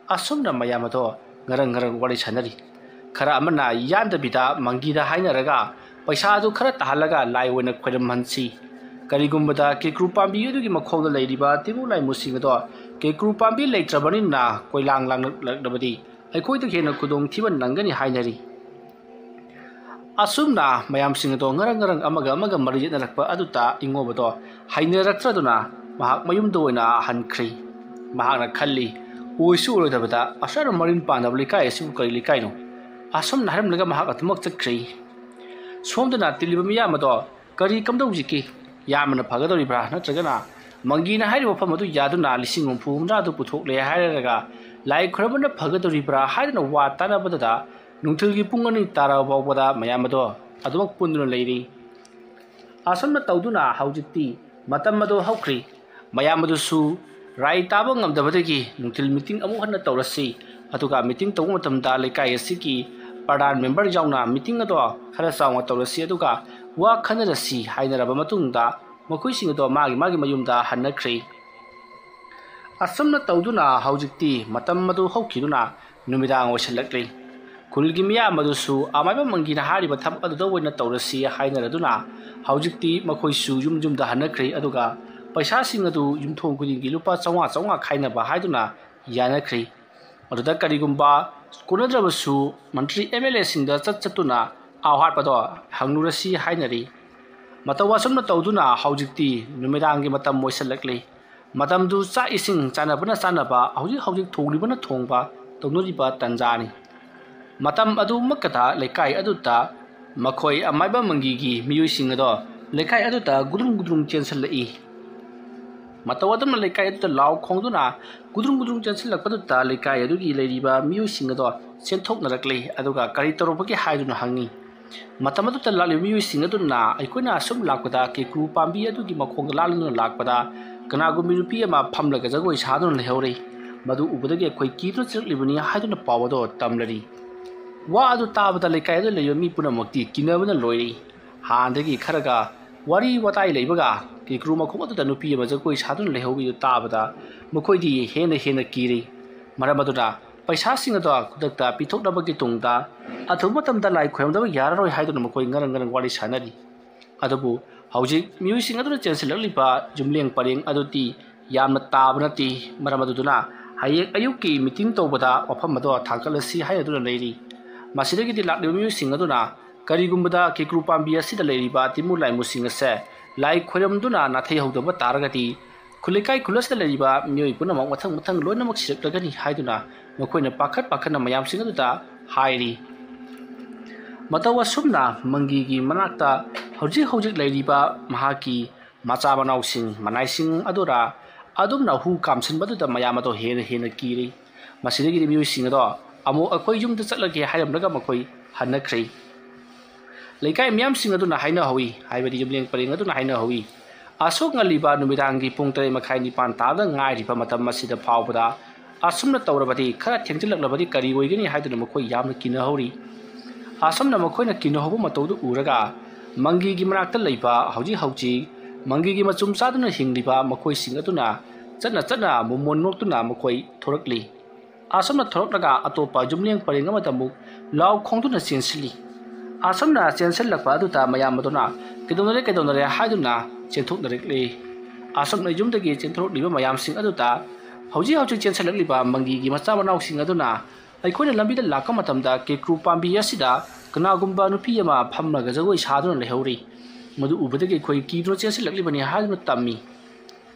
ꯑꯁꯨꯝꯅ ꯃꯌꯥꯝ ꯑꯗꯣ ꯉꯔꯪ ꯉꯔꯪ ꯋꯥꯔꯤ ꯁꯥꯟꯅꯔꯤ꯫ ꯈꯔ ꯑꯃꯅ ꯌꯥꯟꯗꯕꯤꯗ ꯃꯪꯒꯤꯗ ꯍꯥꯏꯅꯔꯒ ꯄꯩꯁꯥ ꯑꯗꯨ ꯈꯔ ꯇꯥꯍꯜꯂꯒ ꯂꯥꯏ ꯑꯣꯏꯅ ꯈꯣꯏꯔꯝꯍꯟꯁꯤ꯫ ꯀꯔꯤꯒꯨꯝꯕꯗ ꯀꯦꯀ꯭ꯔꯨ ꯄꯥꯝꯕꯤ ꯑꯗꯨꯒꯤ ꯃꯈꯣꯡꯗ ꯂꯩꯔꯤꯕ ꯇꯤꯃꯨ ꯂꯥꯏꯃꯨꯁꯤꯡ ꯑꯗꯣ ꯀꯦꯀ꯭ꯔꯨ ꯄꯥꯝꯕꯤ ꯂꯩꯇ꯭ꯔꯕꯅꯤꯅ ꯀꯣꯏꯂꯥꯡ ꯂꯥꯡꯂꯛꯂꯕꯗꯤ ꯑꯩꯈꯣꯏꯗ ꯍꯦꯟꯅ ꯈꯨꯗꯣꯡꯊꯤꯕ ꯅꯪꯒꯅꯤ ꯍꯥꯏꯅꯔꯤ꯫ ꯑꯁꯨꯝꯅ ꯃꯌꯥꯝꯁꯤꯡ ꯑꯗꯣ ꯉꯔꯪ ꯉꯔꯪ ꯑꯃꯒ ꯑꯃꯒ ꯃꯔꯤ ꯌꯦꯠꯅꯔꯛꯄ ꯑꯗꯨꯗ ꯏꯉꯣꯕꯗꯣ ꯍꯩꯅꯔꯛꯇ꯭ꯔꯗꯨꯅ ꯃꯍꯥꯛ ꯃꯌꯨꯝꯗ ꯑꯣꯏꯅ ꯍꯟꯈ꯭ꯔꯦ꯫ ꯃꯍꯥꯛꯅ ꯈꯜꯂꯤ, "ꯑꯣꯏꯁꯨ ꯑꯣꯏꯔꯣꯏꯗꯕꯗ ꯑꯁꯨꯛ ꯌꯥꯝꯅ ꯃꯔꯤꯟ ꯄꯥꯟꯗꯕ ꯂꯩꯀꯥꯏ ꯑꯁꯤꯕꯨ ꯀꯔꯤ ꯂꯩꯀꯥꯏꯅꯣ?" ꯑꯁꯨꯝꯅ ꯍꯥꯏꯔꯝꯂꯒ ꯃꯍꯥꯛ ꯑꯗꯨꯃꯛ ꯆꯠꯈ꯭ꯔꯦ꯫ ꯁꯣꯝꯗꯅ ꯇꯤꯜꯂꯤꯕ ꯃꯤꯌꯥꯝ ꯑꯗꯣ ꯀꯔꯤ ꯀꯝꯗꯧꯁꯤꯒꯦ? ꯌꯥꯝꯕꯅ ꯐꯒꯗꯧꯔꯤꯕ꯭ꯔꯥ? ꯅꯠꯇ꯭ꯔꯒꯅ ꯃꯪꯒꯤꯅ ꯍꯥꯏꯔꯤꯕ ꯋꯥꯐꯝ ꯑꯗꯨ ꯌꯥꯗꯨꯅ ꯂꯤꯁꯤꯡ ꯍꯨꯝꯐꯨ ꯍꯨꯝꯗ꯭ꯔꯥꯗꯨ ꯄꯨꯊꯣꯛꯂꯦ ꯍꯥꯏꯔꯒ ꯂꯥꯏ ꯈꯨꯔꯝꯕꯅ ꯐꯒꯗꯧꯔꯤꯕ꯭ꯔꯥ ꯍꯥꯏꯗꯨꯅ ꯋꯥ ꯇꯥꯅꯕꯗꯨꯗ ꯅꯨꯡꯊꯤꯜꯒꯤ ꯄꯨꯡ ꯑꯅꯤ ꯇꯥꯔꯕ ꯐꯥꯎꯕꯗ ꯃꯌꯥꯝ ꯑꯗꯣ ꯑꯗꯨꯃꯛ ꯄꯨꯟꯗꯨꯅ ꯂꯩꯔꯤ꯫ ꯑꯁꯨꯝꯅ ꯇꯧꯗꯨꯅ ꯍꯧꯖꯤꯛꯇꯤ ꯃꯇꯝ ꯑꯗꯨ ꯍꯧꯈ꯭ꯔꯤ꯫ ꯃꯌꯥꯝ ꯑꯗꯨꯁꯨ ꯔꯥꯏ ꯇꯥꯕ ꯉꯝꯗꯕꯗꯒꯤ ꯅꯨꯡꯊꯤꯜ ꯃꯤꯇꯤꯡ ꯑꯃꯨꯛ ꯍꯟꯅ ꯇꯧꯔꯁꯤ꯫ ꯑꯗꯨꯒ ꯃꯤꯇꯤꯡ ꯇꯧꯕ ꯃꯇꯝꯗ ꯂꯩꯀꯥꯏ ꯑꯁꯤꯒꯤ ꯄ꯭ꯔꯙꯥꯟ ꯃꯦꯝꯕꯔ ꯌꯥꯎꯅ ꯃꯤꯇꯤꯡ ꯑꯗꯣ ꯈꯔ ꯆꯥꯎꯅ ꯇꯧꯔꯁꯤ꯫ ꯑꯗꯨꯒ ꯋꯥ ꯈꯟꯅꯔꯁꯤ ꯍꯥꯏꯅꯔꯕ ꯃꯇꯨꯡꯗ ꯃꯈꯣꯏꯁꯤꯡ ꯑꯗꯣ ꯃꯥꯒꯤ ꯃꯥꯒꯤ ꯃꯌꯨꯝꯗ ꯍꯟꯅꯈ꯭ꯔꯦ꯫ ꯑꯁꯨꯝꯅ ꯇꯧꯗꯨꯅ ꯍꯧꯖꯤꯛꯇꯤ ꯃꯇꯝ ꯑꯗꯨ ꯍꯧꯈꯤꯗꯨꯅ ꯅꯨꯃꯤꯗꯥꯡ ꯑꯣꯏꯁꯤꯜꯂꯛꯂꯤ꯫ ꯈꯨꯜꯒꯤ ꯃꯤꯌꯥꯝ ꯑꯗꯨꯁꯨ ꯑꯃꯥꯏꯕ ꯃꯪꯒꯤꯅ ꯍꯥꯏꯔꯤꯕ ꯊꯕꯛ ꯑꯗꯨꯗ ꯑꯣꯏꯅ ꯇꯧꯔꯁꯤ ꯍꯥꯏꯅꯔꯗꯨꯅ ꯍꯧꯖꯤꯛꯇꯤ ꯃꯈꯣꯏꯁꯨ ꯌꯨꯝ ꯌꯨꯝꯗ ꯍꯟꯅꯈ꯭ꯔꯦ꯫ ꯑꯗꯨꯒ ꯄꯩꯁꯥꯁꯤꯡ ꯑꯗꯨ ꯌꯨꯝꯊꯣꯡ ꯈꯨꯗꯤꯡꯒꯤ ꯂꯨꯄꯥ ꯆꯥꯝꯃꯉꯥ ꯆꯥꯝꯃꯉꯥ ꯈꯥꯏꯅꯕ ꯍꯥꯏꯗꯨꯅ ꯌꯥꯅꯈ꯭ꯔꯦ꯫ ꯑꯗꯨꯗ ꯀꯔꯤꯒꯨꯝꯕ ꯀꯣꯟꯅꯗ꯭ꯔꯕꯁꯨ ꯃꯟꯇ꯭ꯔꯤ ꯑꯦꯝ ꯑꯦꯜ ꯑꯦꯁꯤꯡꯗ ꯆꯠ ꯆꯠꯇꯨꯅ ꯑꯋꯥꯠꯄꯗꯣ ꯍꯪꯂꯨꯔꯁꯤ ꯍꯥꯏꯅꯔꯤ꯫ ꯃꯇꯧ ꯑꯁꯨꯝꯅ ꯇꯧꯗꯨꯅ ꯍꯧꯖꯤꯛꯇꯤ ꯅꯨꯃꯤꯗꯥꯡꯒꯤ ꯃꯇꯝ ꯑꯣꯏꯁꯤꯜꯂꯛꯂꯤ꯫ ꯃꯇꯝꯗꯨ ꯆꯥꯛ ꯏꯁꯤꯡ ꯆꯥꯅꯕꯅ ꯆꯥꯅꯕ, ꯍꯧꯖꯤꯛ ꯍꯧꯖꯤꯛ ꯊꯣꯡꯂꯤꯕꯅ ꯊꯣꯡꯕ ꯇꯧꯅꯔꯤꯕ ꯇꯟꯖꯥꯅꯤ꯫ ꯃꯇꯝ ꯑꯗꯨꯃꯛꯀꯗ ꯂꯩꯀꯥꯏ ꯑꯗꯨꯗ ꯃꯈꯣꯏ ꯑꯃꯥꯏꯕ ꯃꯪꯒꯤꯒꯤ ꯃꯤꯑꯣꯏꯁꯤꯡ ꯑꯗꯣ ꯂꯩꯀꯥꯏ ꯑꯗꯨꯗ ꯒꯨꯗ꯭ꯔꯨꯝ ꯒꯨꯗ꯭ꯔꯨꯝ ꯆꯦꯟꯁꯤꯜꯂꯛꯏ꯫ ꯃꯇꯧ ꯑꯗꯨꯝꯅ ꯂꯩꯀꯥꯏ ꯑꯗꯨꯗ ꯂꯥꯎ ꯈꯣꯡꯗꯨꯅ ꯒꯨꯗ꯭ꯔꯨꯡ ꯒꯨꯗ꯭ꯔꯨꯡ ꯆꯦꯟꯁꯤꯜꯂꯛꯄꯗꯨꯗ ꯂꯩꯀꯥꯏ ꯑꯗꯨꯒꯤ ꯂꯩꯔꯤꯕ ꯃꯤꯑꯣꯏꯁꯤꯡ ꯑꯗꯣ ꯆꯦꯟꯊꯣꯛꯅꯔꯛꯂꯤ꯫ ꯑꯗꯨꯒ "ꯀꯔꯤ ꯇꯧꯔꯨꯕꯒꯦ?" ꯍꯥꯏꯗꯨꯅ ꯍꯪꯉꯤ꯫ ꯃꯇꯝ ꯑꯗꯨꯗ ꯂꯥꯛꯂꯤꯕ ꯃꯤꯑꯣꯏꯁꯤꯡ ꯑꯗꯨꯅ ꯑꯩꯈꯣꯏꯅ ꯑꯁꯨꯝ ꯂꯥꯛꯄꯗ ꯀꯦꯀ꯭ꯔꯨ ꯄꯥꯝꯕꯤ ꯑꯗꯨꯒꯤ ꯃꯈꯣꯡꯗ ꯂꯥꯟꯗꯨꯅ ꯂꯥꯛꯄꯗ ꯀꯅꯥꯒꯨꯝꯕꯤ ꯅꯨꯄꯤ ꯑꯃ ꯐꯝꯂꯒ ꯖꯒꯣꯏ ꯁꯥꯗꯨꯅ ꯂꯩꯍꯧꯔꯤ꯫ ꯃꯗꯨ ꯎꯕꯗꯒꯤ ꯑꯩꯈꯣꯏ ꯀꯤꯗꯨꯅ ꯆꯦꯜꯂꯛꯂꯤꯕꯅꯤ ꯍꯥꯏꯗꯨꯅ ꯄꯥꯎ ꯑꯗꯨ ꯇꯝꯂꯔꯤ꯫ ꯋꯥ ꯑꯗꯨ ꯇꯥꯕꯗ ꯂꯩꯀꯥꯏ ꯑꯗꯨꯗ ꯂꯩꯕ ꯃꯤ ꯄꯨꯝꯅꯃꯛꯇꯤ ꯀꯤꯅꯕꯅ ꯂꯣꯏꯔꯤ꯫ ꯍꯥꯟꯅꯗꯒꯤ ꯈꯔꯒ ꯋꯥꯔꯤ ꯋꯥꯇꯥꯏ ꯂꯩꯕꯒ ꯀꯦꯀ꯭ꯔꯨ ꯃꯈꯣꯡ ꯑꯗꯨꯗ ꯅꯨꯄꯤ ꯑꯃ ꯖꯒꯣꯏ ꯁꯥꯗꯨꯅ ꯂꯩꯍꯧꯕꯤꯗꯨ ꯇꯥꯕꯗ ꯃꯈꯣꯏꯗꯤ ꯍꯦꯟꯅ ꯍꯦꯟꯅ ꯀꯤꯔꯤ꯫ ꯃꯔꯝ ꯑꯗꯨꯅ ꯄꯩꯁꯥꯁꯤꯡ ꯑꯗꯣ ꯈꯨꯗꯛꯇ ꯄꯤꯊꯣꯛꯅꯕꯒꯤ ꯇꯨꯡꯗ ꯑꯊꯨꯕ ꯃꯇꯝꯗ ꯂꯥꯏ ꯈꯣꯏꯔꯝꯗꯕ ꯌꯥꯔꯔꯣꯏ ꯍꯥꯏꯗꯨꯅ ꯃꯈꯣꯏ ꯉꯔꯪ ꯉꯔꯪ ꯋꯥꯔꯤ ꯁꯥꯅꯔꯤ꯫ ꯑꯗꯨꯕꯨ ꯍꯧꯖꯤꯛ ꯃꯤꯑꯣꯏꯁꯤꯡ ꯑꯗꯨꯅ ꯆꯦꯟꯁꯤꯜꯂꯛꯂꯤꯕ ꯌꯨꯝꯂꯦꯡ ꯄꯔꯦꯡ ꯑꯗꯨꯗꯤ ꯌꯥꯝꯅ ꯇꯥꯕ ꯅꯠꯇꯦ꯫ ꯃꯔꯝ ꯑꯗꯨꯗꯨꯅ ꯍꯌꯦꯡ ꯑꯌꯨꯛꯀꯤ ꯃꯤꯇꯤꯡ ꯇꯧꯕꯗ ꯋꯥꯐꯝ ꯑꯗꯣ ꯊꯥꯡꯒꯠꯂꯁꯤ ꯍꯥꯏꯅꯗꯨꯅ ꯂꯩꯔꯤ꯫ ꯃꯁꯤꯗꯒꯤꯗꯤ ꯂꯥꯛꯂꯤꯕ ꯃꯤꯑꯣꯏꯁꯤꯡ ꯑꯗꯨꯅ ꯀꯔꯤꯒꯨꯝꯕꯗ ꯀꯦꯀ꯭ꯔꯨ ꯄꯥꯝꯕꯤ ꯑꯁꯤꯗ ꯂꯩꯔꯤꯕ ꯇꯤꯃꯨ ꯂꯥꯏꯃꯨꯁꯤꯡ ꯑꯁꯦ ꯂꯥꯏ ꯈꯣꯏꯔꯝꯗꯨꯅ ꯅꯥꯊꯩꯍꯧꯗꯕ ꯇꯥꯔꯒꯗꯤ ꯈꯨꯜ ꯂꯩꯀꯥꯏ ꯈꯨꯜ ꯑꯁꯤꯗ ꯂꯩꯔꯤꯕ ꯃꯤꯑꯣꯏ ꯄꯨꯝꯅꯃꯛ ꯃꯊꯪ ꯃꯊꯪ ꯂꯣꯏꯅꯃꯛ ꯁꯤꯔꯛꯂꯒꯅꯤ ꯍꯥꯏꯗꯨꯅ ꯃꯈꯣꯏꯅ ꯄꯥꯈꯠ ꯄꯥꯈꯠꯅ ꯃꯌꯥꯝꯁꯤꯡ ꯑꯗꯨꯗ ꯍꯥꯏꯔꯤ꯫ ꯃꯇꯧ ꯑꯁꯨꯝꯅ ꯃꯪꯒꯤꯒꯤ ꯃꯅꯥꯛꯇ ꯍꯧꯖꯤꯛ ꯍꯧꯖꯤꯛ ꯂꯩꯔꯤꯕ ꯃꯍꯥꯛꯀꯤ ꯃꯆꯥ ꯃꯅꯥꯎꯁꯤꯡ ꯃꯅꯥꯏꯁꯤꯡ ꯑꯗꯨꯔ ꯑꯗꯨꯝꯅ ꯍꯨ ꯀꯥꯝꯁꯤꯟꯕꯗꯨꯗ ꯃꯌꯥꯝ ꯑꯗꯣ ꯍꯦꯟꯅ ꯍꯦꯟꯅ ꯀꯤꯔꯤ꯫ ꯃꯁꯤꯗꯒꯤꯗꯤ ꯃꯤꯑꯣꯏꯁꯤꯡ ꯑꯗꯣ ꯑꯃꯨꯛ ꯑꯩꯈꯣꯏ ꯌꯨꯝꯗ ꯆꯠꯂꯒꯦ ꯍꯥꯏꯔꯝꯂꯒ ꯃꯈꯣꯏ ꯍꯟꯅꯈ꯭ꯔꯦ꯫ ꯂꯩꯀꯥꯏ ꯃꯤꯌꯥꯝꯁꯤꯡ ꯑꯗꯨꯅ ꯍꯥꯏꯅꯍꯧꯏ, ꯍꯥꯏꯕꯗꯤ ꯌꯨꯝꯂꯦꯡ ꯄꯔꯦꯡ ꯑꯗꯨꯅ ꯍꯥꯏꯅꯍꯧꯏ, ꯑꯁꯨꯛ ꯉꯜꯂꯤꯕ ꯅꯨꯃꯤꯗꯥꯡꯒꯤ ꯄꯨꯡ ꯇꯔꯦꯠ ꯃꯈꯥꯏ ꯅꯤꯄꯥꯟ ꯇꯥꯕꯗ ꯉꯥꯏꯔꯤꯕ ꯃꯇꯝ ꯑꯁꯤꯗ ꯐꯥꯎꯕꯗ ꯑꯁꯨꯝꯅ ꯇꯧꯔꯕꯗꯤ ꯈꯔ ꯊꯦꯡꯖꯤꯜꯂꯛꯂꯕꯗꯤ ꯀꯔꯤ ꯑꯣꯏꯒꯅꯤ ꯍꯥꯏꯗꯨꯅ ꯃꯈꯣꯏ ꯌꯥꯝꯅ ꯀꯤꯅꯍꯧꯔꯤ꯫ ꯑꯁꯨꯝꯅ ꯃꯈꯣꯏꯅ ꯀꯤꯅꯍꯧꯕ ꯃꯇꯧꯗꯨ ꯎꯔꯒ ꯃꯪꯒꯤꯒꯤ ꯃꯅꯥꯛꯇ ꯂꯩꯕ ꯍꯧꯖꯤꯛ ꯍꯧꯖꯤꯛ ꯃꯪꯒꯤꯒꯤ ꯃꯆꯨꯝ ꯆꯥꯗꯨꯅ ꯍꯤꯡꯂꯤꯕ ꯃꯈꯣꯏꯁꯤꯡ ꯑꯗꯨꯅ ꯆꯠꯅ ꯆꯠꯅ ꯃꯣꯃꯣꯟ ꯅꯣꯛꯇꯨꯅ ꯃꯈꯣꯏ ꯊꯣꯔꯛꯂꯤ꯫ ꯑꯁꯨꯝꯅ ꯊꯣꯔꯛꯂꯒ ꯑꯇꯣꯞꯄ ꯌꯨꯝꯂꯦꯡ ꯄꯔꯦꯡ ꯑꯃꯗ ꯑꯃꯨꯛ ꯂꯥꯎ ꯈꯣꯡꯗꯨꯅ ꯆꯦꯟꯁꯤꯜꯂꯤ꯫ ꯑꯁꯨꯝꯅ ꯆꯦꯟꯁꯤꯜꯂꯛꯄ ꯑꯗꯨꯗ ꯃꯌꯥꯝ ꯑꯗꯨꯅ "ꯀꯩꯗꯧꯅꯔꯦ, ꯀꯩꯗꯧꯅꯔꯦ?" ꯍꯥꯏꯗꯨꯅ ꯆꯦꯟꯊꯣꯛꯅꯔꯛꯂꯤ꯫ ꯑꯁꯨꯝꯅ ꯌꯨꯝꯗꯒꯤ ꯆꯦꯟꯊꯣꯔꯛꯂꯤꯕ ꯃꯌꯥꯝꯁꯤꯡ ꯑꯗꯨꯗ ꯍꯧꯖꯤꯛ ꯍꯧꯖꯤꯛ ꯆꯦꯟꯁꯤꯜꯂꯛꯂꯤꯕ ꯃꯪꯒꯤꯒꯤ ꯃꯆꯥ ꯃꯅꯥꯎꯁꯤꯡ ꯑꯗꯨꯅ ꯑꯩꯈꯣꯏꯅ ꯂꯝꯕꯤꯗ ꯂꯥꯛꯄ ꯃꯇꯝꯗ ꯀꯦꯀ꯭ꯔꯨ ꯄꯥꯝꯕꯤ ꯑꯁꯤꯗ ꯀꯅꯥꯒꯨꯝꯕ ꯅꯨꯄꯤ ꯑꯃ ꯐꯝꯂꯒ ꯖꯒꯣꯏ ꯁꯥꯗꯨꯅ ꯂꯩꯍꯧꯔꯤ꯫ ꯃꯗꯨ ꯎꯕꯗꯒꯤ ꯑꯩꯈꯣꯏ ꯀꯤꯗꯨꯅ ꯆꯦꯟꯁꯤꯜꯂꯛꯂꯤꯕꯅꯤ ꯍꯥꯏꯗꯨꯅ ꯇꯝꯃꯤ꯫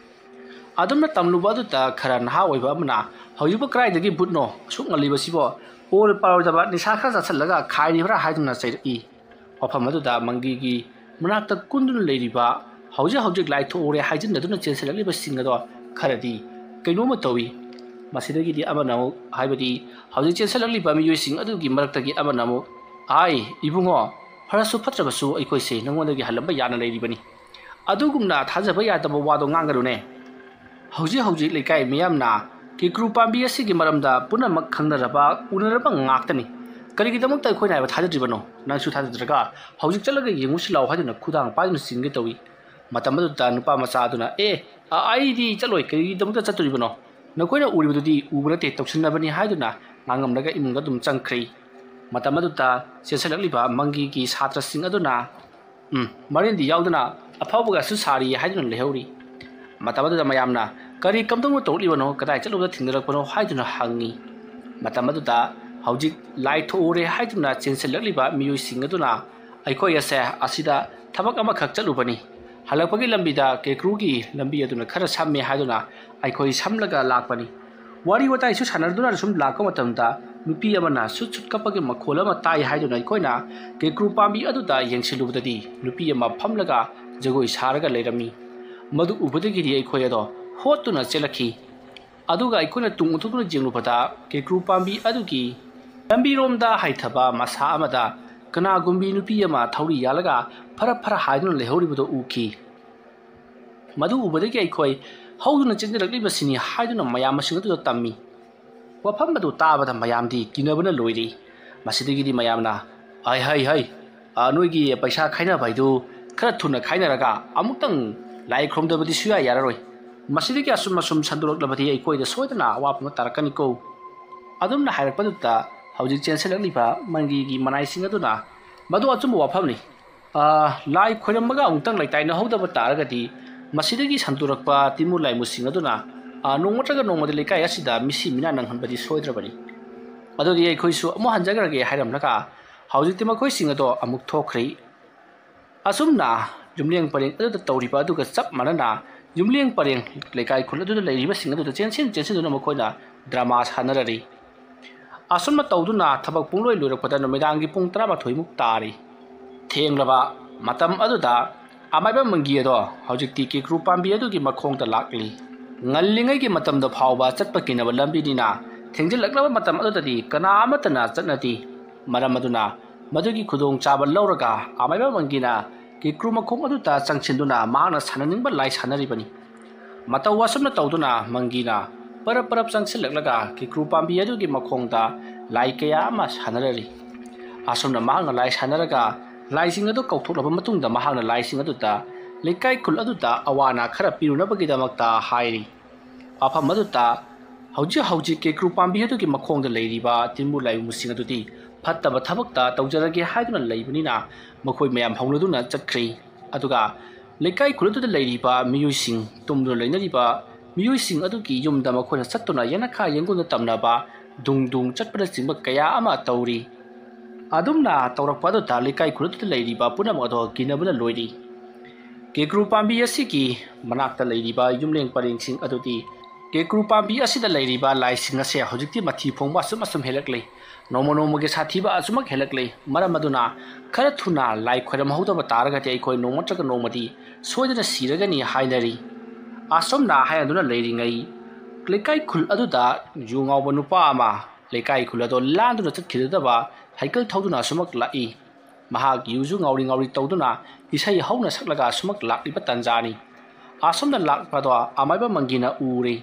ꯑꯗꯨꯝꯅ ꯇꯝꯂꯨꯕ ꯑꯗꯨꯗ ꯈꯔ ꯅꯍꯥ ꯑꯣꯏꯕ ꯑꯃꯅ, "ꯍꯧꯖꯤꯛꯄꯨ ꯀꯗꯥꯏꯗꯒꯤ ꯕꯨꯠꯅꯣ? ꯑꯁꯨꯛ ꯉꯜꯂꯤꯕꯁꯤꯕꯣ? ꯑꯣꯏꯔ ꯄꯥꯔꯣꯏꯗꯕ ꯅꯤꯁꯥ ꯈꯔ ꯆꯥꯁꯤꯜꯂꯒ ꯈꯥꯏꯔꯤꯕ꯭ꯔꯥ?" ꯍꯥꯏꯗꯨꯅ ꯆꯩꯔꯛꯏ꯫ ꯃꯐꯝ ꯑꯗꯨꯗ ꯃꯪꯒꯤꯒꯤ ꯃꯅꯥꯛꯇ ꯀꯨꯟꯗꯨꯅ ꯂꯩꯔꯤꯕ ꯍꯧꯖꯤꯛ ꯍꯧꯖꯤꯛ ꯂꯥꯏ ꯊꯣꯛꯎꯔꯦ ꯍꯥꯏꯖꯤꯟꯅꯗꯨꯅ ꯆꯦꯟꯁꯤꯜꯂꯛꯂꯤꯕꯁꯤꯡ ꯑꯗꯣ ꯈꯔꯗꯤ ꯀꯩꯅꯣꯝꯃ ꯇꯧꯏ꯫ ꯃꯁꯤꯗꯒꯤꯗꯤ ꯑꯃꯅ ꯑꯃꯨꯛ, ꯍꯥꯏꯕꯗꯤ ꯍꯧꯖꯤꯛ ꯆꯦꯟꯁꯤꯜꯂꯛꯂꯤꯕ ꯃꯤꯑꯣꯏꯁꯤꯡ ꯑꯗꯨꯒꯤ ꯃꯔꯛꯇꯒꯤ ꯑꯃꯅ ꯑꯃꯨꯛ, "ꯑꯥꯏ, ꯏꯕꯨꯡꯉꯣ, ꯐꯔꯁꯨ ꯐꯠꯇ꯭ꯔꯕꯁꯨ ꯑꯩꯈꯣꯏꯁꯦ ꯅꯉꯣꯟꯗꯒꯤ ꯍꯜꯂꯝꯕ ꯌꯥꯅ ꯂꯩꯔꯤꯕꯅꯤ꯫ ꯑꯗꯨꯒꯨꯝꯅ ꯊꯥꯖꯕ ꯌꯥꯗꯕ ꯋꯥꯗꯣ ꯉꯥꯡꯒꯅꯨꯅꯦ꯫ ꯍꯧꯖꯤꯛ ꯍꯧꯖꯤꯛ ꯂꯩꯀꯥꯏ ꯃꯤꯌꯥꯝꯅ ꯀꯦꯀ꯭ꯔꯨ ꯄꯥꯝꯕꯤ ꯑꯁꯤꯒꯤ ꯃꯔꯝꯗ ꯄꯨꯝꯅꯃꯛ ꯈꯪꯅꯔꯕ, ꯎꯅꯔꯕ ꯉꯥꯛꯇꯅꯤ꯫ ꯀꯔꯤꯒꯤꯗꯃꯛꯇ ꯑꯩꯈꯣꯏꯅ ꯍꯥꯏꯕ ꯊꯥꯖꯗ꯭ꯔꯤꯕꯅꯣ? ꯅꯪꯁꯨ ꯊꯥꯖꯗ꯭ꯔꯒ ꯍꯧꯖꯤꯛ ꯆꯠꯂꯒ ꯌꯦꯡꯉꯨꯁꯤ ꯂꯥꯎ" ꯍꯥꯏꯗꯨꯅ ꯈꯨꯗꯥꯡ ꯄꯥꯏꯗꯨꯅ ꯆꯤꯡꯒꯦ ꯇꯧꯏ꯫ ꯃꯇꯝ ꯑꯗꯨꯗ ꯅꯨꯄꯥ ꯃꯆꯥ ꯑꯗꯨꯅ, "ꯑꯦ, ꯑ, ꯑꯩꯗꯤ ꯆꯠꯂꯣꯏ, ꯀꯔꯤꯒꯤꯗꯃꯛꯇ ꯆꯠꯇꯣꯔꯤꯕꯅꯣ? ꯅꯈꯣꯏꯅ ꯎꯔꯤꯕꯗꯨꯗꯤ ꯎꯕ ꯅꯠꯇꯦ, ꯇꯧꯁꯤꯟꯅꯕꯅꯤ" ꯍꯥꯏꯗꯨꯅ ꯉꯥꯡꯉꯝꯂꯒ ꯏꯃꯨꯡꯗ ꯑꯗꯨꯝ ꯆꯪꯈ꯭ꯔꯦ꯫ ꯃꯇꯝ ꯑꯗꯨꯗ ꯆꯦꯟꯁꯤꯜꯂꯛꯂꯤꯕ ꯃꯪꯒꯤꯒꯤ ꯁꯥꯇ꯭ꯔꯁꯤꯡ ꯑꯗꯨꯅ, "ꯎꯝ, ꯃꯔꯤꯟꯗꯤ ꯌꯥꯎꯗꯅ ꯑꯐꯥꯎꯕꯒꯁꯨ ꯁꯥꯔꯤ" ꯍꯥꯏꯗꯨꯅ ꯂꯩꯍꯧꯔꯤ꯫ ꯃꯇꯝ ꯑꯗꯨꯗ ꯃꯌꯥꯝꯅ, "ꯀꯔꯤ ꯀꯝꯗꯧꯅ ꯇꯧꯔꯛꯂꯤꯕꯅꯣ? ꯀꯗꯥꯏ ꯆꯠꯂꯨꯕꯗ ꯊꯦꯡꯅꯔꯛꯄꯅꯣ?" ꯍꯥꯏꯗꯨꯅ ꯍꯪꯉꯤ꯫ ꯃꯇꯝ ꯑꯗꯨꯗ ꯍꯧꯖꯤꯛ ꯂꯥꯏ ꯊꯣꯛꯎꯔꯦ ꯍꯥꯏꯗꯨꯅ ꯆꯦꯟꯁꯤꯜꯂꯛꯂꯤꯕ ꯃꯤꯑꯣꯏꯁꯤꯡ ꯑꯗꯨꯅ, "ꯑꯩꯈꯣꯏ ꯑꯁꯦ ꯑꯁꯤꯗ ꯊꯕꯛ ꯑꯃꯈꯛ ꯆꯠꯂꯨꯕꯅꯤ꯫ ꯍꯜꯂꯛꯄꯒꯤ ꯂꯝꯕꯤꯗ ꯀꯦꯀ꯭ꯔꯨꯒꯤ ꯂꯝꯕꯤ ꯑꯗꯨꯅ ꯈꯔ ꯁꯝꯃꯦ ꯍꯥꯏꯗꯨꯅ ꯑꯩꯈꯣꯏ ꯁꯝꯂꯒ ꯂꯥꯛꯄꯅꯤ꯫ ꯋꯥꯔꯤ ꯋꯥꯇꯥꯏꯁꯨ ꯁꯥꯟꯅꯗꯨꯅ ꯁꯨꯝ ꯂꯥꯛꯄ ꯃꯇꯝꯗ ꯅꯨꯄꯤ ꯑꯃꯅ ꯁꯨꯠ ꯁꯨꯠ ꯀꯞꯄꯒꯤ ꯃꯈꯣꯜ ꯑꯃ ꯇꯥꯏ" ꯍꯥꯏꯗꯨꯅ ꯑꯩꯈꯣꯏꯅ ꯀꯦꯀ꯭ꯔꯨ ꯄꯥꯝꯕꯤ ꯑꯗꯨꯗ ꯌꯦꯡꯁꯤꯜꯂꯨꯕꯗꯗꯤ ꯅꯨꯄꯤ ꯑꯃ ꯐꯝꯂꯒ ꯖꯒꯣꯏ ꯁꯥꯔꯒ ꯂꯩꯔꯝꯃꯤ꯫ ꯃꯗꯨ ꯎꯕꯗꯒꯤꯗꯤ ꯑꯩꯈꯣꯏ ꯑꯗꯣ ꯍꯣꯠꯇꯨꯅ ꯆꯦꯜꯂꯛꯈꯤ꯫ ꯑꯗꯨꯒ ꯑꯩꯈꯣꯏꯅ ꯇꯨꯡ ꯑꯣꯟꯊꯣꯛꯇꯨꯅ ꯌꯦꯡꯂꯨꯕꯗ ꯀꯦꯀ꯭ꯔꯨ ꯄꯥꯝꯕꯤ ꯑꯗꯨꯒꯤ ꯂꯝꯕꯤꯔꯣꯝꯗ ꯍꯥꯏꯊꯕ ꯃꯁꯥ ꯑꯃꯗ ꯀꯅꯥꯒꯨꯝꯕꯤ ꯅꯨꯄꯤ ꯑꯃ ꯊꯧꯔꯤ ꯌꯥꯜꯂꯒ ꯐꯔꯞ ꯐꯔ ꯍꯥꯏꯗꯨꯅ ꯂꯩꯍꯧꯔꯤꯕꯗꯨ ꯎꯈꯤ꯫ ꯃꯗꯨ ꯎꯕꯗꯒꯤ ꯑꯩꯈꯣꯏ ꯍꯧꯗꯨꯅ ꯆꯦꯟꯖꯔꯛꯂꯤꯕꯁꯤꯅꯤ ꯍꯥꯏꯗꯨꯅ ꯃꯌꯥꯝ ꯃꯁꯤꯡ ꯑꯗꯨꯗ ꯇꯝꯃꯤ꯫ ꯋꯥꯐꯝ ꯑꯗꯨ ꯇꯥꯕꯗ ꯃꯌꯥꯝꯗꯤ ꯀꯤꯅꯕꯅ ꯂꯣꯏꯔꯤ꯫ ꯃꯁꯤꯗꯒꯤꯗꯤ ꯃꯌꯥꯝꯅ, "ꯍꯩ, ꯍꯩ, ꯍꯩ, ꯑ, ꯅꯣꯏꯒꯤ ꯄꯩꯁꯥ ꯈꯥꯏꯅꯕ ꯍꯥꯏꯗꯨ ꯈꯔ ꯊꯨꯅ ꯈꯥꯏꯅꯔꯒ ꯑꯃꯨꯛꯇꯪ ꯂꯥꯏ ꯈꯨꯔꯨꯝꯗꯕꯗꯤ ꯁꯨꯌꯥ ꯌꯥꯔꯔꯣꯏ꯫ ꯃꯁꯤꯗꯒꯤ ꯑꯁꯨꯝ ꯑꯁꯨꯝ ꯁꯟꯗꯣꯔꯛꯂꯕꯗꯤ ꯑꯩꯈꯣꯏꯗ ꯁꯣꯏꯗꯅ ꯑꯋꯥꯕ ꯑꯃ ꯇꯥꯔꯛꯀꯅꯤꯀꯣ"꯫ ꯑꯗꯨꯝꯅ ꯍꯥꯏꯔꯛꯄꯗꯨꯗ ꯍꯧꯖꯤꯛ ꯆꯦꯟꯁꯤꯜꯂꯛꯂꯤꯕ ꯃꯪꯒꯤꯒꯤ ꯃꯅꯥꯏꯁꯤꯡ ꯑꯗꯨꯅ, "ꯃꯗꯨ ꯑꯆꯨꯝꯕ ꯋꯥꯐꯝꯅꯤ꯫ ꯑ, ꯂꯥꯏ ꯈꯣꯏꯔꯝꯃꯒ ꯑꯃꯨꯛꯇꯪ ꯂꯩꯇꯥꯏꯅꯍꯧꯗꯕ ꯇꯥꯔꯒꯗꯤ ꯃꯁꯤꯗꯒꯤ ꯁꯟꯗꯣꯔꯛꯄ ꯇꯤꯟꯃꯨ ꯂꯥꯏꯃꯨꯁꯤꯡ ꯑꯗꯨꯅ, ꯑ, ꯅꯣꯡꯃ ꯅꯠꯇ꯭ꯔꯒ ꯅꯣꯡꯃꯗꯤ ꯂꯩꯀꯥꯏ ꯑꯁꯤꯗ ꯃꯤꯁꯤ ꯃꯤꯅꯥ ꯅꯪꯍꯟꯕꯗꯤ ꯁꯣꯏꯗ꯭ꯔꯕꯅꯤ꯫ ꯑꯗꯨꯗꯤ ꯑꯩꯈꯣꯏꯁꯨ ꯑꯃꯨꯛ ꯍꯟꯖꯈ꯭ꯔꯒꯦ" ꯍꯥꯏꯔꯝꯂꯒ ꯍꯧꯖꯤꯛꯇꯤ ꯃꯈꯣꯏꯁꯤꯡ ꯑꯗꯣ ꯑꯃꯨꯛ ꯊꯣꯛꯈ꯭ꯔꯦ꯫ ꯑꯁꯨꯝꯅ ꯌꯨꯝꯂꯦꯡ ꯄꯔꯦꯡ ꯑꯗꯨꯗ ꯇꯧꯔꯤꯕ ꯑꯗꯨꯒ ꯆꯞ ꯃꯥꯟꯅꯅ ꯌꯨꯝꯂꯦꯡ ꯄꯔꯦꯡ ꯂꯩꯀꯥꯏ ꯈꯨꯜ ꯑꯗꯨꯗ ꯂꯩꯔꯤꯕꯁꯤꯡ ꯑꯗꯨꯗ ꯆꯦꯟꯁꯤꯟ ꯆꯦꯟꯁꯤꯟꯗꯨꯅ ꯃꯈꯣꯏꯅ ꯗ꯭ꯔꯃꯥ ꯁꯥꯟꯅꯔꯔꯤ꯫ ꯑꯁꯨꯝꯅ ꯇꯧꯗꯨꯅ ꯊꯕꯛ ꯄꯨꯡꯂꯣꯏ ꯂꯣꯏꯔꯛꯄꯗ ꯅꯨꯃꯤꯗꯥꯡꯒꯤ ꯄꯨꯡ ꯇꯔꯥꯃꯥꯊꯣꯏꯃꯨꯛ ꯇꯥꯔꯤ꯫ ꯊꯦꯡꯂꯕ ꯃꯇꯝ ꯑꯗꯨꯗ ꯑꯃꯥꯏꯕ ꯃꯪꯒꯤ ꯑꯗꯣ ꯍꯧꯖꯤꯛꯇꯤ ꯀꯦꯀ꯭ꯔꯨ ꯄꯥꯝꯕꯤ ꯑꯗꯨꯒꯤ ꯃꯈꯣꯡꯗ ꯂꯥꯛꯂꯤ꯫ ꯉꯜꯂꯤꯉꯩꯒꯤ ꯃꯇꯝꯗ ꯐꯥꯎꯕ ꯆꯠꯄ ꯀꯤꯅꯕ ꯂꯝꯕꯤꯅꯤꯅ, ꯊꯦꯡꯖꯤꯜꯂꯛꯂꯕ ꯃꯇꯝ ꯑꯗꯨꯗꯗꯤ ꯀꯅꯥ ꯑꯃꯠꯇꯅ ꯆꯠꯅꯗꯦ꯫ ꯃꯔꯝ ꯑꯗꯨꯅ ꯃꯗꯨꯒꯤ ꯈꯨꯗꯣꯡꯆꯥꯕ ꯂꯧꯔꯒ ꯑꯃꯥꯏꯕ ꯃꯪꯒꯤꯅ ꯀꯦꯀ꯭ꯔꯨ ꯃꯈꯣꯡ ꯑꯗꯨꯗ ꯆꯪꯁꯤꯟꯗꯨꯅ ꯃꯍꯥꯛꯅ ꯁꯥꯟꯅꯅꯤꯡꯕ ꯂꯥꯏ ꯁꯥꯟꯅꯔꯤꯕꯅꯤ꯫ ꯃꯇꯧ ꯑꯁꯨꯝꯅ ꯇꯧꯗꯨꯅ ꯃꯪꯒꯤꯅ ꯄꯔꯞ ꯄꯔꯞ ꯆꯪꯁꯤꯜꯂꯛꯂꯒ ꯀꯦꯀ꯭ꯔꯨ ꯄꯥꯝꯕꯤ ꯑꯗꯨꯒꯤ ꯃꯈꯣꯡꯗ ꯂꯥꯏ ꯀꯌꯥ ꯑꯃ ꯁꯥꯟꯅꯔꯔꯤ꯫ ꯑꯁꯨꯝꯅ ꯃꯍꯥꯛꯅ ꯂꯥꯏ ꯁꯥꯟꯅꯔꯒ ꯂꯥꯏꯁꯤꯡ ꯑꯗꯨ ꯀꯧꯊꯣꯛꯂꯕ ꯃꯇꯨꯡꯗ ꯃꯍꯥꯛꯅ ꯂꯥꯏꯁꯤꯡ ꯑꯗꯨꯗ ꯂꯩꯀꯥꯏ ꯈꯨꯜ ꯑꯗꯨꯗ ꯑꯋꯥ ꯑꯅꯥ ꯈꯔ ꯄꯤꯔꯨꯅꯕꯒꯤꯗꯃꯛꯇ ꯍꯥꯏꯔꯤ꯫ ꯃꯐꯝ ꯑꯗꯨꯗ ꯍꯧꯖꯤꯛ ꯍꯧꯖꯤꯛ ꯀꯦꯀ꯭ꯔꯨ ꯄꯥꯝꯕꯤ ꯑꯗꯨꯒꯤ ꯃꯈꯣꯡꯗ ꯂꯩꯔꯤꯕ ꯇꯤꯟꯕꯨ ꯂꯥꯏꯕꯨꯁꯤꯡ ꯑꯗꯨꯗꯤ ꯐꯠꯇꯕ ꯊꯕꯛꯇ ꯇꯧꯖꯔꯒꯦ ꯍꯥꯏꯗꯨꯅ ꯂꯩꯕꯅꯤꯅ, ꯃꯈꯣꯏ ꯃꯌꯥꯝ ꯍꯧꯅꯗꯨꯅ ꯆꯠꯈ꯭ꯔꯦ꯫ ꯑꯗꯨꯒ ꯂꯩꯀꯥꯏ ꯈꯨꯜ ꯑꯗꯨꯗ ꯂꯩꯔꯤꯕ ꯃꯤꯑꯣꯏꯁꯤꯡ, ꯇꯨꯝꯗꯨꯅ ꯂꯩꯅꯔꯤꯕ ꯃꯤꯑꯣꯏꯁꯤꯡ ꯑꯗꯨꯒꯤ ꯌꯨꯝꯗ ꯃꯈꯣꯏꯅ ꯆꯠꯇꯨꯅ ꯌꯦꯅꯈꯥ ꯌꯦꯡꯒꯨꯝꯗ ꯇꯝꯅꯕ, ꯗꯨꯡ ꯗꯨꯡ ꯆꯠꯄꯅꯆꯤꯡꯕ ꯀꯌꯥ ꯑꯃ ꯇꯧꯔꯤ꯫ ꯑꯗꯨꯝꯅ ꯇꯧꯔꯛꯄ ꯑꯗꯨꯗ ꯂꯩꯀꯥꯏ ꯈꯨꯜ ꯑꯗꯨꯗ ꯂꯩꯔꯤꯕ ꯄꯨꯝꯅꯃꯛ ꯑꯗꯣ ꯀꯤꯅꯕꯅ ꯂꯣꯏꯔꯤ꯫ ꯀꯦꯀ꯭ꯔꯨ ꯄꯥꯝꯕꯤ ꯑꯁꯤꯒꯤ ꯃꯅꯥꯛꯇ ꯂꯩꯔꯤꯕ ꯌꯨꯝꯂꯦꯡ ꯄꯔꯦꯡꯁꯤꯡ ꯑꯗꯨꯗꯤ ꯀꯦꯀ꯭ꯔꯨ ꯄꯥꯝꯕꯤ ꯑꯁꯤꯗ ꯂꯩꯔꯤꯕ ꯂꯥꯏꯁꯤꯡ ꯑꯁꯦ ꯍꯧꯖꯤꯛꯇꯤ ꯃꯊꯤ ꯐꯣꯡꯕ ꯑꯁꯨꯝ ꯑꯁꯨꯝ ꯍꯦꯜꯂꯛꯂꯦ꯫ ꯅꯣꯡꯃ ꯅꯣꯡꯃꯒꯤ ꯁꯥꯊꯤꯕ ꯑꯁꯨꯃꯛ ꯍꯦꯜꯂꯛꯂꯦ꯫ ꯃꯔꯝ ꯑꯗꯨꯅ ꯈꯔ ꯊꯨꯅ ꯂꯥꯏ ꯈꯣꯏꯔꯝꯍꯧꯗꯕ ꯇꯥꯔꯒꯗꯤ ꯑꯩꯈꯣꯏ ꯅꯣꯡꯃ ꯅꯠꯇ꯭ꯔꯒ ꯅꯣꯡꯃꯗꯤ ꯁꯣꯏꯗꯅ ꯁꯤꯔꯒꯅꯤ ꯍꯥꯏꯅꯔꯤ꯫ ꯑꯁꯨꯝꯅ ꯍꯥꯏꯅꯗꯨꯅ ꯂꯩꯔꯤꯉꯩ, ꯂꯩꯀꯥꯏ ꯈꯨꯜ ꯑꯗꯨꯗ ꯌꯨ ꯉꯥꯎꯕ ꯅꯨꯄꯥ ꯑꯃ ꯂꯩꯀꯥꯏ ꯈꯨꯜ ꯑꯗꯣ ꯂꯥꯟꯗꯨꯅ ꯆꯠꯈꯤꯗꯕ ꯁꯥꯏꯀꯜ ꯊꯧꯗꯨꯅ ꯑꯁꯨꯃꯛ ꯂꯥꯛꯏ꯫ ꯃꯍꯥꯛ ꯌꯨꯁꯨ ꯉꯥꯎꯔꯤ ꯉꯥꯎꯔꯤ ꯇꯧꯗꯨꯅ ꯏꯁꯩ ꯍꯧꯅ ꯁꯛꯂꯒ ꯑꯁꯨꯃꯛ ꯂꯥꯛꯂꯤꯕ ꯇꯥꯟꯖꯥꯅꯤ꯫ ꯑꯁꯨꯝꯅ ꯂꯥꯛꯄꯗꯣ ꯑꯃꯥꯏꯕ ꯃꯪꯒꯤꯅ ꯎꯔꯦ꯫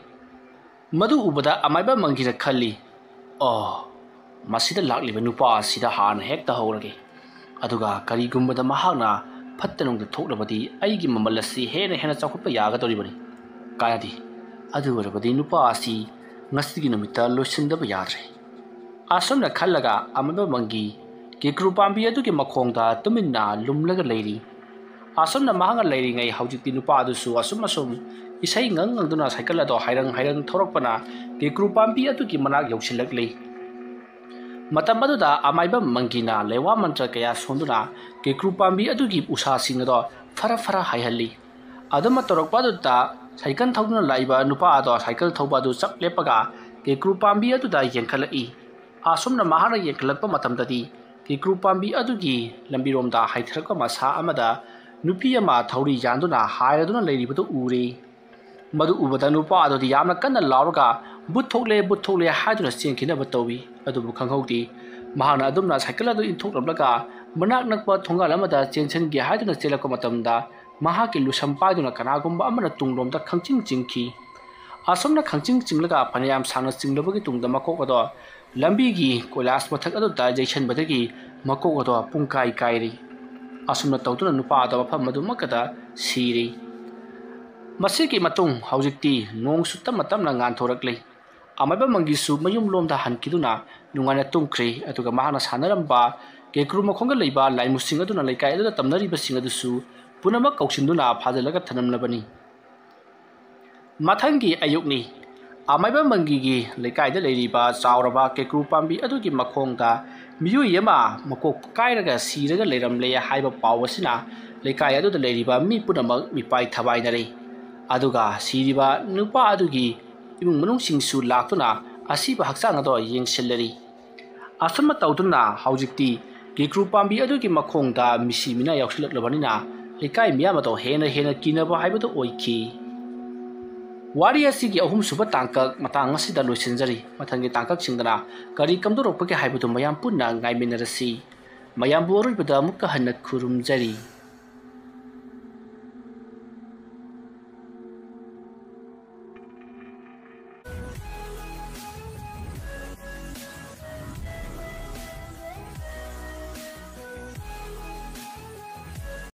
ꯃꯗꯨ ꯎꯕꯗ ꯑꯃꯥꯏꯕ ꯃꯪꯒꯤꯅ ꯈꯜꯂꯤ, "ꯑꯣ, ꯃꯁꯤꯗ ꯂꯥꯛꯂꯤꯕ ꯅꯨꯄꯥ ꯑꯁꯤꯗ ꯍꯥꯟꯅ ꯍꯦꯛꯇ ꯍꯧꯔꯒꯦ꯫ ꯑꯗꯨꯒ ꯀꯔꯤꯒꯨꯝꯕꯗ ꯃꯍꯥꯛꯅ ꯐꯠꯇ ꯅꯨꯡꯗ ꯊꯣꯛꯂꯕꯗꯤ ꯑꯩꯒꯤ ꯃꯃꯜ ꯑꯁꯤ ꯍꯦꯟꯅ ꯍꯦꯟꯅ ꯆꯥꯎꯈꯠꯄ ꯌꯥꯒꯗꯧꯔꯤꯕꯅꯤ꯫ ꯀꯥꯟꯅꯗꯦ꯫ ꯑꯗꯨ ꯑꯣꯏꯔꯕꯗꯤ ꯅꯨꯄꯥ ꯑꯁꯤ ꯉꯁꯤꯒꯤ ꯅꯨꯃꯤꯠꯇ ꯂꯣꯏꯁꯤꯟꯗꯕ ꯌꯥꯗ꯭ꯔꯦ"꯫ ꯑꯁꯨꯝꯅ ꯈꯜꯂꯒ ꯑꯃꯥꯏꯕ ꯃꯪꯒꯤ ꯀꯦꯀ꯭ꯔꯨ ꯄꯥꯝꯕꯤ ꯑꯗꯨꯒꯤ ꯃꯈꯣꯡꯗ ꯇꯨꯃꯤꯟꯅ ꯂꯨꯝꯂꯒ ꯂꯩꯔꯤ꯫ ꯑꯁꯨꯝꯅ ꯃꯍꯥꯛꯅ ꯂꯩꯔꯤꯉꯩ ꯍꯧꯖꯤꯛꯇꯤ ꯅꯨꯄꯥ ꯑꯗꯨꯁꯨ ꯑꯁꯨꯝ ꯑꯁꯨꯝ ꯏꯁꯩ ꯉꯪ ꯉꯪꯗꯨꯅ ꯁꯥꯏꯀꯜ ꯑꯗꯣ ꯍꯥꯏꯔꯪ ꯍꯥꯏꯔꯪ ꯊꯧꯔꯛꯄꯅ ꯀꯦꯀ꯭ꯔꯨ ꯄꯥꯝꯕꯤ ꯑꯗꯨꯒꯤ ꯃꯅꯥꯛ ꯌꯧꯁꯤꯜꯂꯛꯂꯤ꯫ ꯃꯇꯝ ꯑꯗꯨꯗ ꯑꯃꯥꯏꯕ ꯃꯪꯒꯤꯅ ꯂꯩꯋꯥ ꯃꯟꯇ꯭ꯔ ꯀꯌꯥ ꯁꯣꯟꯗꯨꯅ ꯀꯦꯀ꯭ꯔꯨ ꯄꯥꯝꯕꯤ ꯑꯗꯨꯒꯤ ꯎꯁꯥꯁꯤꯡ ꯑꯗꯣ ꯐꯔ ꯐꯔ ꯍꯥꯏꯍꯜꯂꯤ꯫ ꯑꯗꯨꯝꯅ ꯇꯧꯔꯛꯄ ꯑꯗꯨꯗ ꯁꯥꯏꯀꯜ ꯊꯧꯗꯨꯅ ꯂꯥꯛꯏꯕ ꯅꯨꯄꯥ ꯑꯗꯣ ꯁꯥꯏꯀꯜ ꯊꯧꯕ ꯑꯗꯨ ꯆꯞ ꯂꯦꯞꯄꯒ ꯀꯦꯀ꯭ꯔꯨ ꯄꯥꯝꯕꯤ ꯑꯗꯨꯗ ꯌꯦꯡꯈꯠꯂꯛꯏ꯫ ꯑꯁꯨꯝꯅ ꯃꯍꯥꯛꯅ ꯌꯦꯡꯈꯠꯂꯛꯄ ꯃꯇꯝꯗꯗꯤ ꯀꯦꯀ꯭ꯔꯨ ꯄꯥꯝꯕꯤ ꯑꯗꯨꯒꯤ ꯂꯝꯕꯤꯔꯣꯝꯗ ꯍꯥꯏꯊꯔꯛꯄ ꯃꯁꯥ ꯑꯃꯗ ꯅꯨꯄꯤ ꯑꯃ ꯊꯧꯔꯤ ꯌꯥꯟꯗꯨꯅ ꯍꯥꯏꯔꯗꯨꯅ ꯂꯩꯔꯤꯕꯗꯨ ꯎꯔꯦ꯫ ꯃꯗꯨ ꯎꯕꯗ ꯅꯨꯄꯥ ꯑꯗꯨꯗꯤ ꯌꯥꯝꯅ ꯀꯟꯅ ꯂꯥꯎꯔꯒ "ꯕꯨꯠ ꯊꯣꯛꯂꯦ, ꯕꯨꯠ ꯊꯣꯛꯂꯦ" ꯍꯥꯏꯗꯨꯅ ꯆꯦꯟꯈꯤꯅꯕ ꯇꯧꯏ꯫ ꯑꯗꯨꯕꯨ ꯈꯪꯍꯧꯗꯦ꯫ ꯃꯍꯥꯛꯅ ꯑꯗꯨꯝꯅ ꯁꯥꯏꯀꯜ ꯑꯗꯨ ꯏꯟꯊꯣꯛꯂꯝꯂꯒ ꯃꯅꯥꯛ ꯅꯛꯄ ꯊꯣꯡꯒꯥꯜ ꯑꯃꯗ ꯆꯦꯟꯁꯤꯟꯒꯦ ꯍꯥꯏꯗꯨꯅ ꯆꯦꯜꯂꯛꯄ ꯃꯇꯝꯗ ꯃꯍꯥꯛꯀꯤ ꯂꯨꯁꯝ ꯄꯥꯏꯗꯨꯅ ꯀꯅꯥꯒꯨꯝꯕ ꯑꯃꯅ ꯇꯨꯡꯂꯣꯝꯗ ꯈꯪꯆꯤꯡ ꯆꯤꯡꯈꯤ꯫ ꯑꯁꯨꯝꯅ ꯈꯪꯆꯤꯡ ꯆꯤꯡꯂꯒ ꯐꯅꯌꯥꯝ ꯁꯥꯡꯅ ꯆꯤꯡꯂꯕꯒꯤ ꯇꯨꯡꯗ ꯃꯀꯣꯛ ꯑꯗꯣ ꯂꯝꯕꯤꯒꯤ ꯀꯣꯏꯂꯥꯁ ꯃꯊꯛ ꯑꯗꯨꯗ ꯌꯩꯁꯟꯕꯗꯒꯤ ꯃꯀꯣꯛ ꯑꯗꯣ ꯄꯨꯡꯀꯥꯏ ꯀꯥꯏꯔꯤ꯫ ꯑꯁꯨꯝꯅ ꯇꯧꯗꯨꯅ ꯅꯨꯄꯥ ꯑꯗꯣ ꯃꯐꯝ ꯑꯗꯨꯃꯛꯀꯗ ꯁꯤꯔꯤ꯫ ꯃꯁꯤꯒꯤ ꯃꯇꯨꯡ ꯍꯧꯖꯤꯛꯇꯤ ꯅꯣꯡꯁꯨ ꯇꯞꯅ ꯇꯞꯅ ꯉꯥꯟꯊꯣꯔꯛꯂꯤ꯫ ꯑꯃꯥꯏꯕ ꯃꯪꯒꯤꯁꯨ ꯃꯌꯨꯝꯂꯣꯝꯗ ꯍꯟꯈꯤꯗꯨꯅ ꯅꯨꯡꯉꯥꯏꯅ ꯇꯨꯝꯈ꯭ꯔꯦ꯫ ꯑꯗꯨꯒ ꯃꯍꯥꯛꯅ ꯁꯥꯟꯅꯔꯝꯕ ꯀꯦꯀ꯭ꯔꯨ ꯃꯈꯣꯡꯗ ꯂꯩꯕ ꯂꯥꯏꯃꯨꯁꯤꯡ ꯑꯗꯨꯅ ꯂꯩꯀꯥꯏ ꯑꯗꯨꯗ ꯇꯝꯅꯔꯤꯕꯁꯤꯡ ꯑꯗꯨꯁꯨ ꯄꯨꯝꯅꯃꯛ ꯀꯧꯁꯤꯟꯗꯨꯅ ꯐꯥꯖꯤꯜꯂꯒ ꯊꯅꯝꯂꯕꯅꯤ꯫ ꯃꯊꯪꯒꯤ ꯑꯌꯨꯛꯅꯤ꯫ ꯑꯃꯥꯏꯕ ꯃꯪꯒꯤꯒꯤ ꯂꯩꯀꯥꯏꯗ ꯂꯩꯔꯤꯕ ꯆꯥꯎꯔꯕ ꯀꯦꯀ꯭ꯔꯨ ꯄꯥꯝꯕꯤ ꯑꯗꯨꯒꯤ ꯃꯈꯣꯡꯗ ꯃꯤꯑꯣꯏ ꯑꯃ ꯃꯀꯣꯛ ꯀꯥꯏꯔꯒ ꯁꯤꯔꯒ ꯂꯩꯔꯝꯂꯦ ꯍꯥꯏꯕ ꯄꯥꯎ ꯑꯁꯤꯅ ꯂꯩꯀꯥꯏ ꯑꯗꯨꯗ ꯂꯩꯔꯤꯕ ꯃꯤ ꯄꯨꯝꯅꯃꯛ ꯃꯤꯄꯥꯏ ꯊꯕꯥꯏꯅꯔꯦ꯫ ꯑꯗꯨꯒ ꯁꯤꯔꯤꯕ ꯅꯨꯄꯥ ꯑꯗꯨꯒꯤ ꯏꯃꯨꯡ ꯃꯅꯨꯡꯁꯤꯡꯁꯨ ꯂꯥꯛꯇꯨꯅ ꯑꯁꯤꯕ ꯍꯛꯆꯥꯡ ꯑꯗꯣ ꯌꯦꯡꯁꯤꯜꯂꯔꯤ꯫ ꯑꯁꯨꯝꯅ ꯇꯧꯗꯨꯅ ꯍꯧꯖꯤꯛꯇꯤ ꯀꯦꯀ꯭ꯔꯨ ꯄꯥꯝꯕꯤ ꯑꯗꯨꯒꯤ ꯃꯈꯣꯡꯗ ꯃꯤꯁꯤ ꯃꯤꯅꯥ ꯌꯥꯎꯁꯤꯜꯂꯛꯂꯕꯅꯤꯅ ꯂꯩꯀꯥꯏ ꯃꯤꯌꯥꯝ ꯑꯗꯣ ꯍꯦꯟꯅ ꯍꯦꯟꯅ ꯀꯤꯅꯕ ꯍꯥꯏꯕꯗꯨ ꯑꯣꯏꯈꯤ꯫ ꯋꯥꯔꯤ ꯑꯁꯤꯒꯤ ꯑꯍꯨꯝꯁꯨꯕ ꯇꯥꯡꯀꯛ ꯃꯇꯥꯡ ꯑꯁꯤꯗ ꯂꯣꯏꯁꯤꯟꯖꯔꯤ꯫ ꯃꯊꯪꯒꯤ ꯇꯥꯡꯀꯛꯁꯤꯡꯗꯅ ꯀꯔꯤ ꯀꯝꯗꯧꯔꯛꯄꯒꯦ ꯍꯥꯏꯕꯗꯨ ꯃꯌꯥꯝ ꯄꯨꯟꯅ ꯉꯥꯏꯃꯤꯟꯅꯔꯁꯤ꯫ ꯃꯌꯥꯝꯕꯨ ꯑꯔꯣꯏꯕꯗ ꯑꯃꯨꯛꯀ ꯍꯟꯅ ꯈꯨꯔꯨꯝꯖꯔꯤ꯫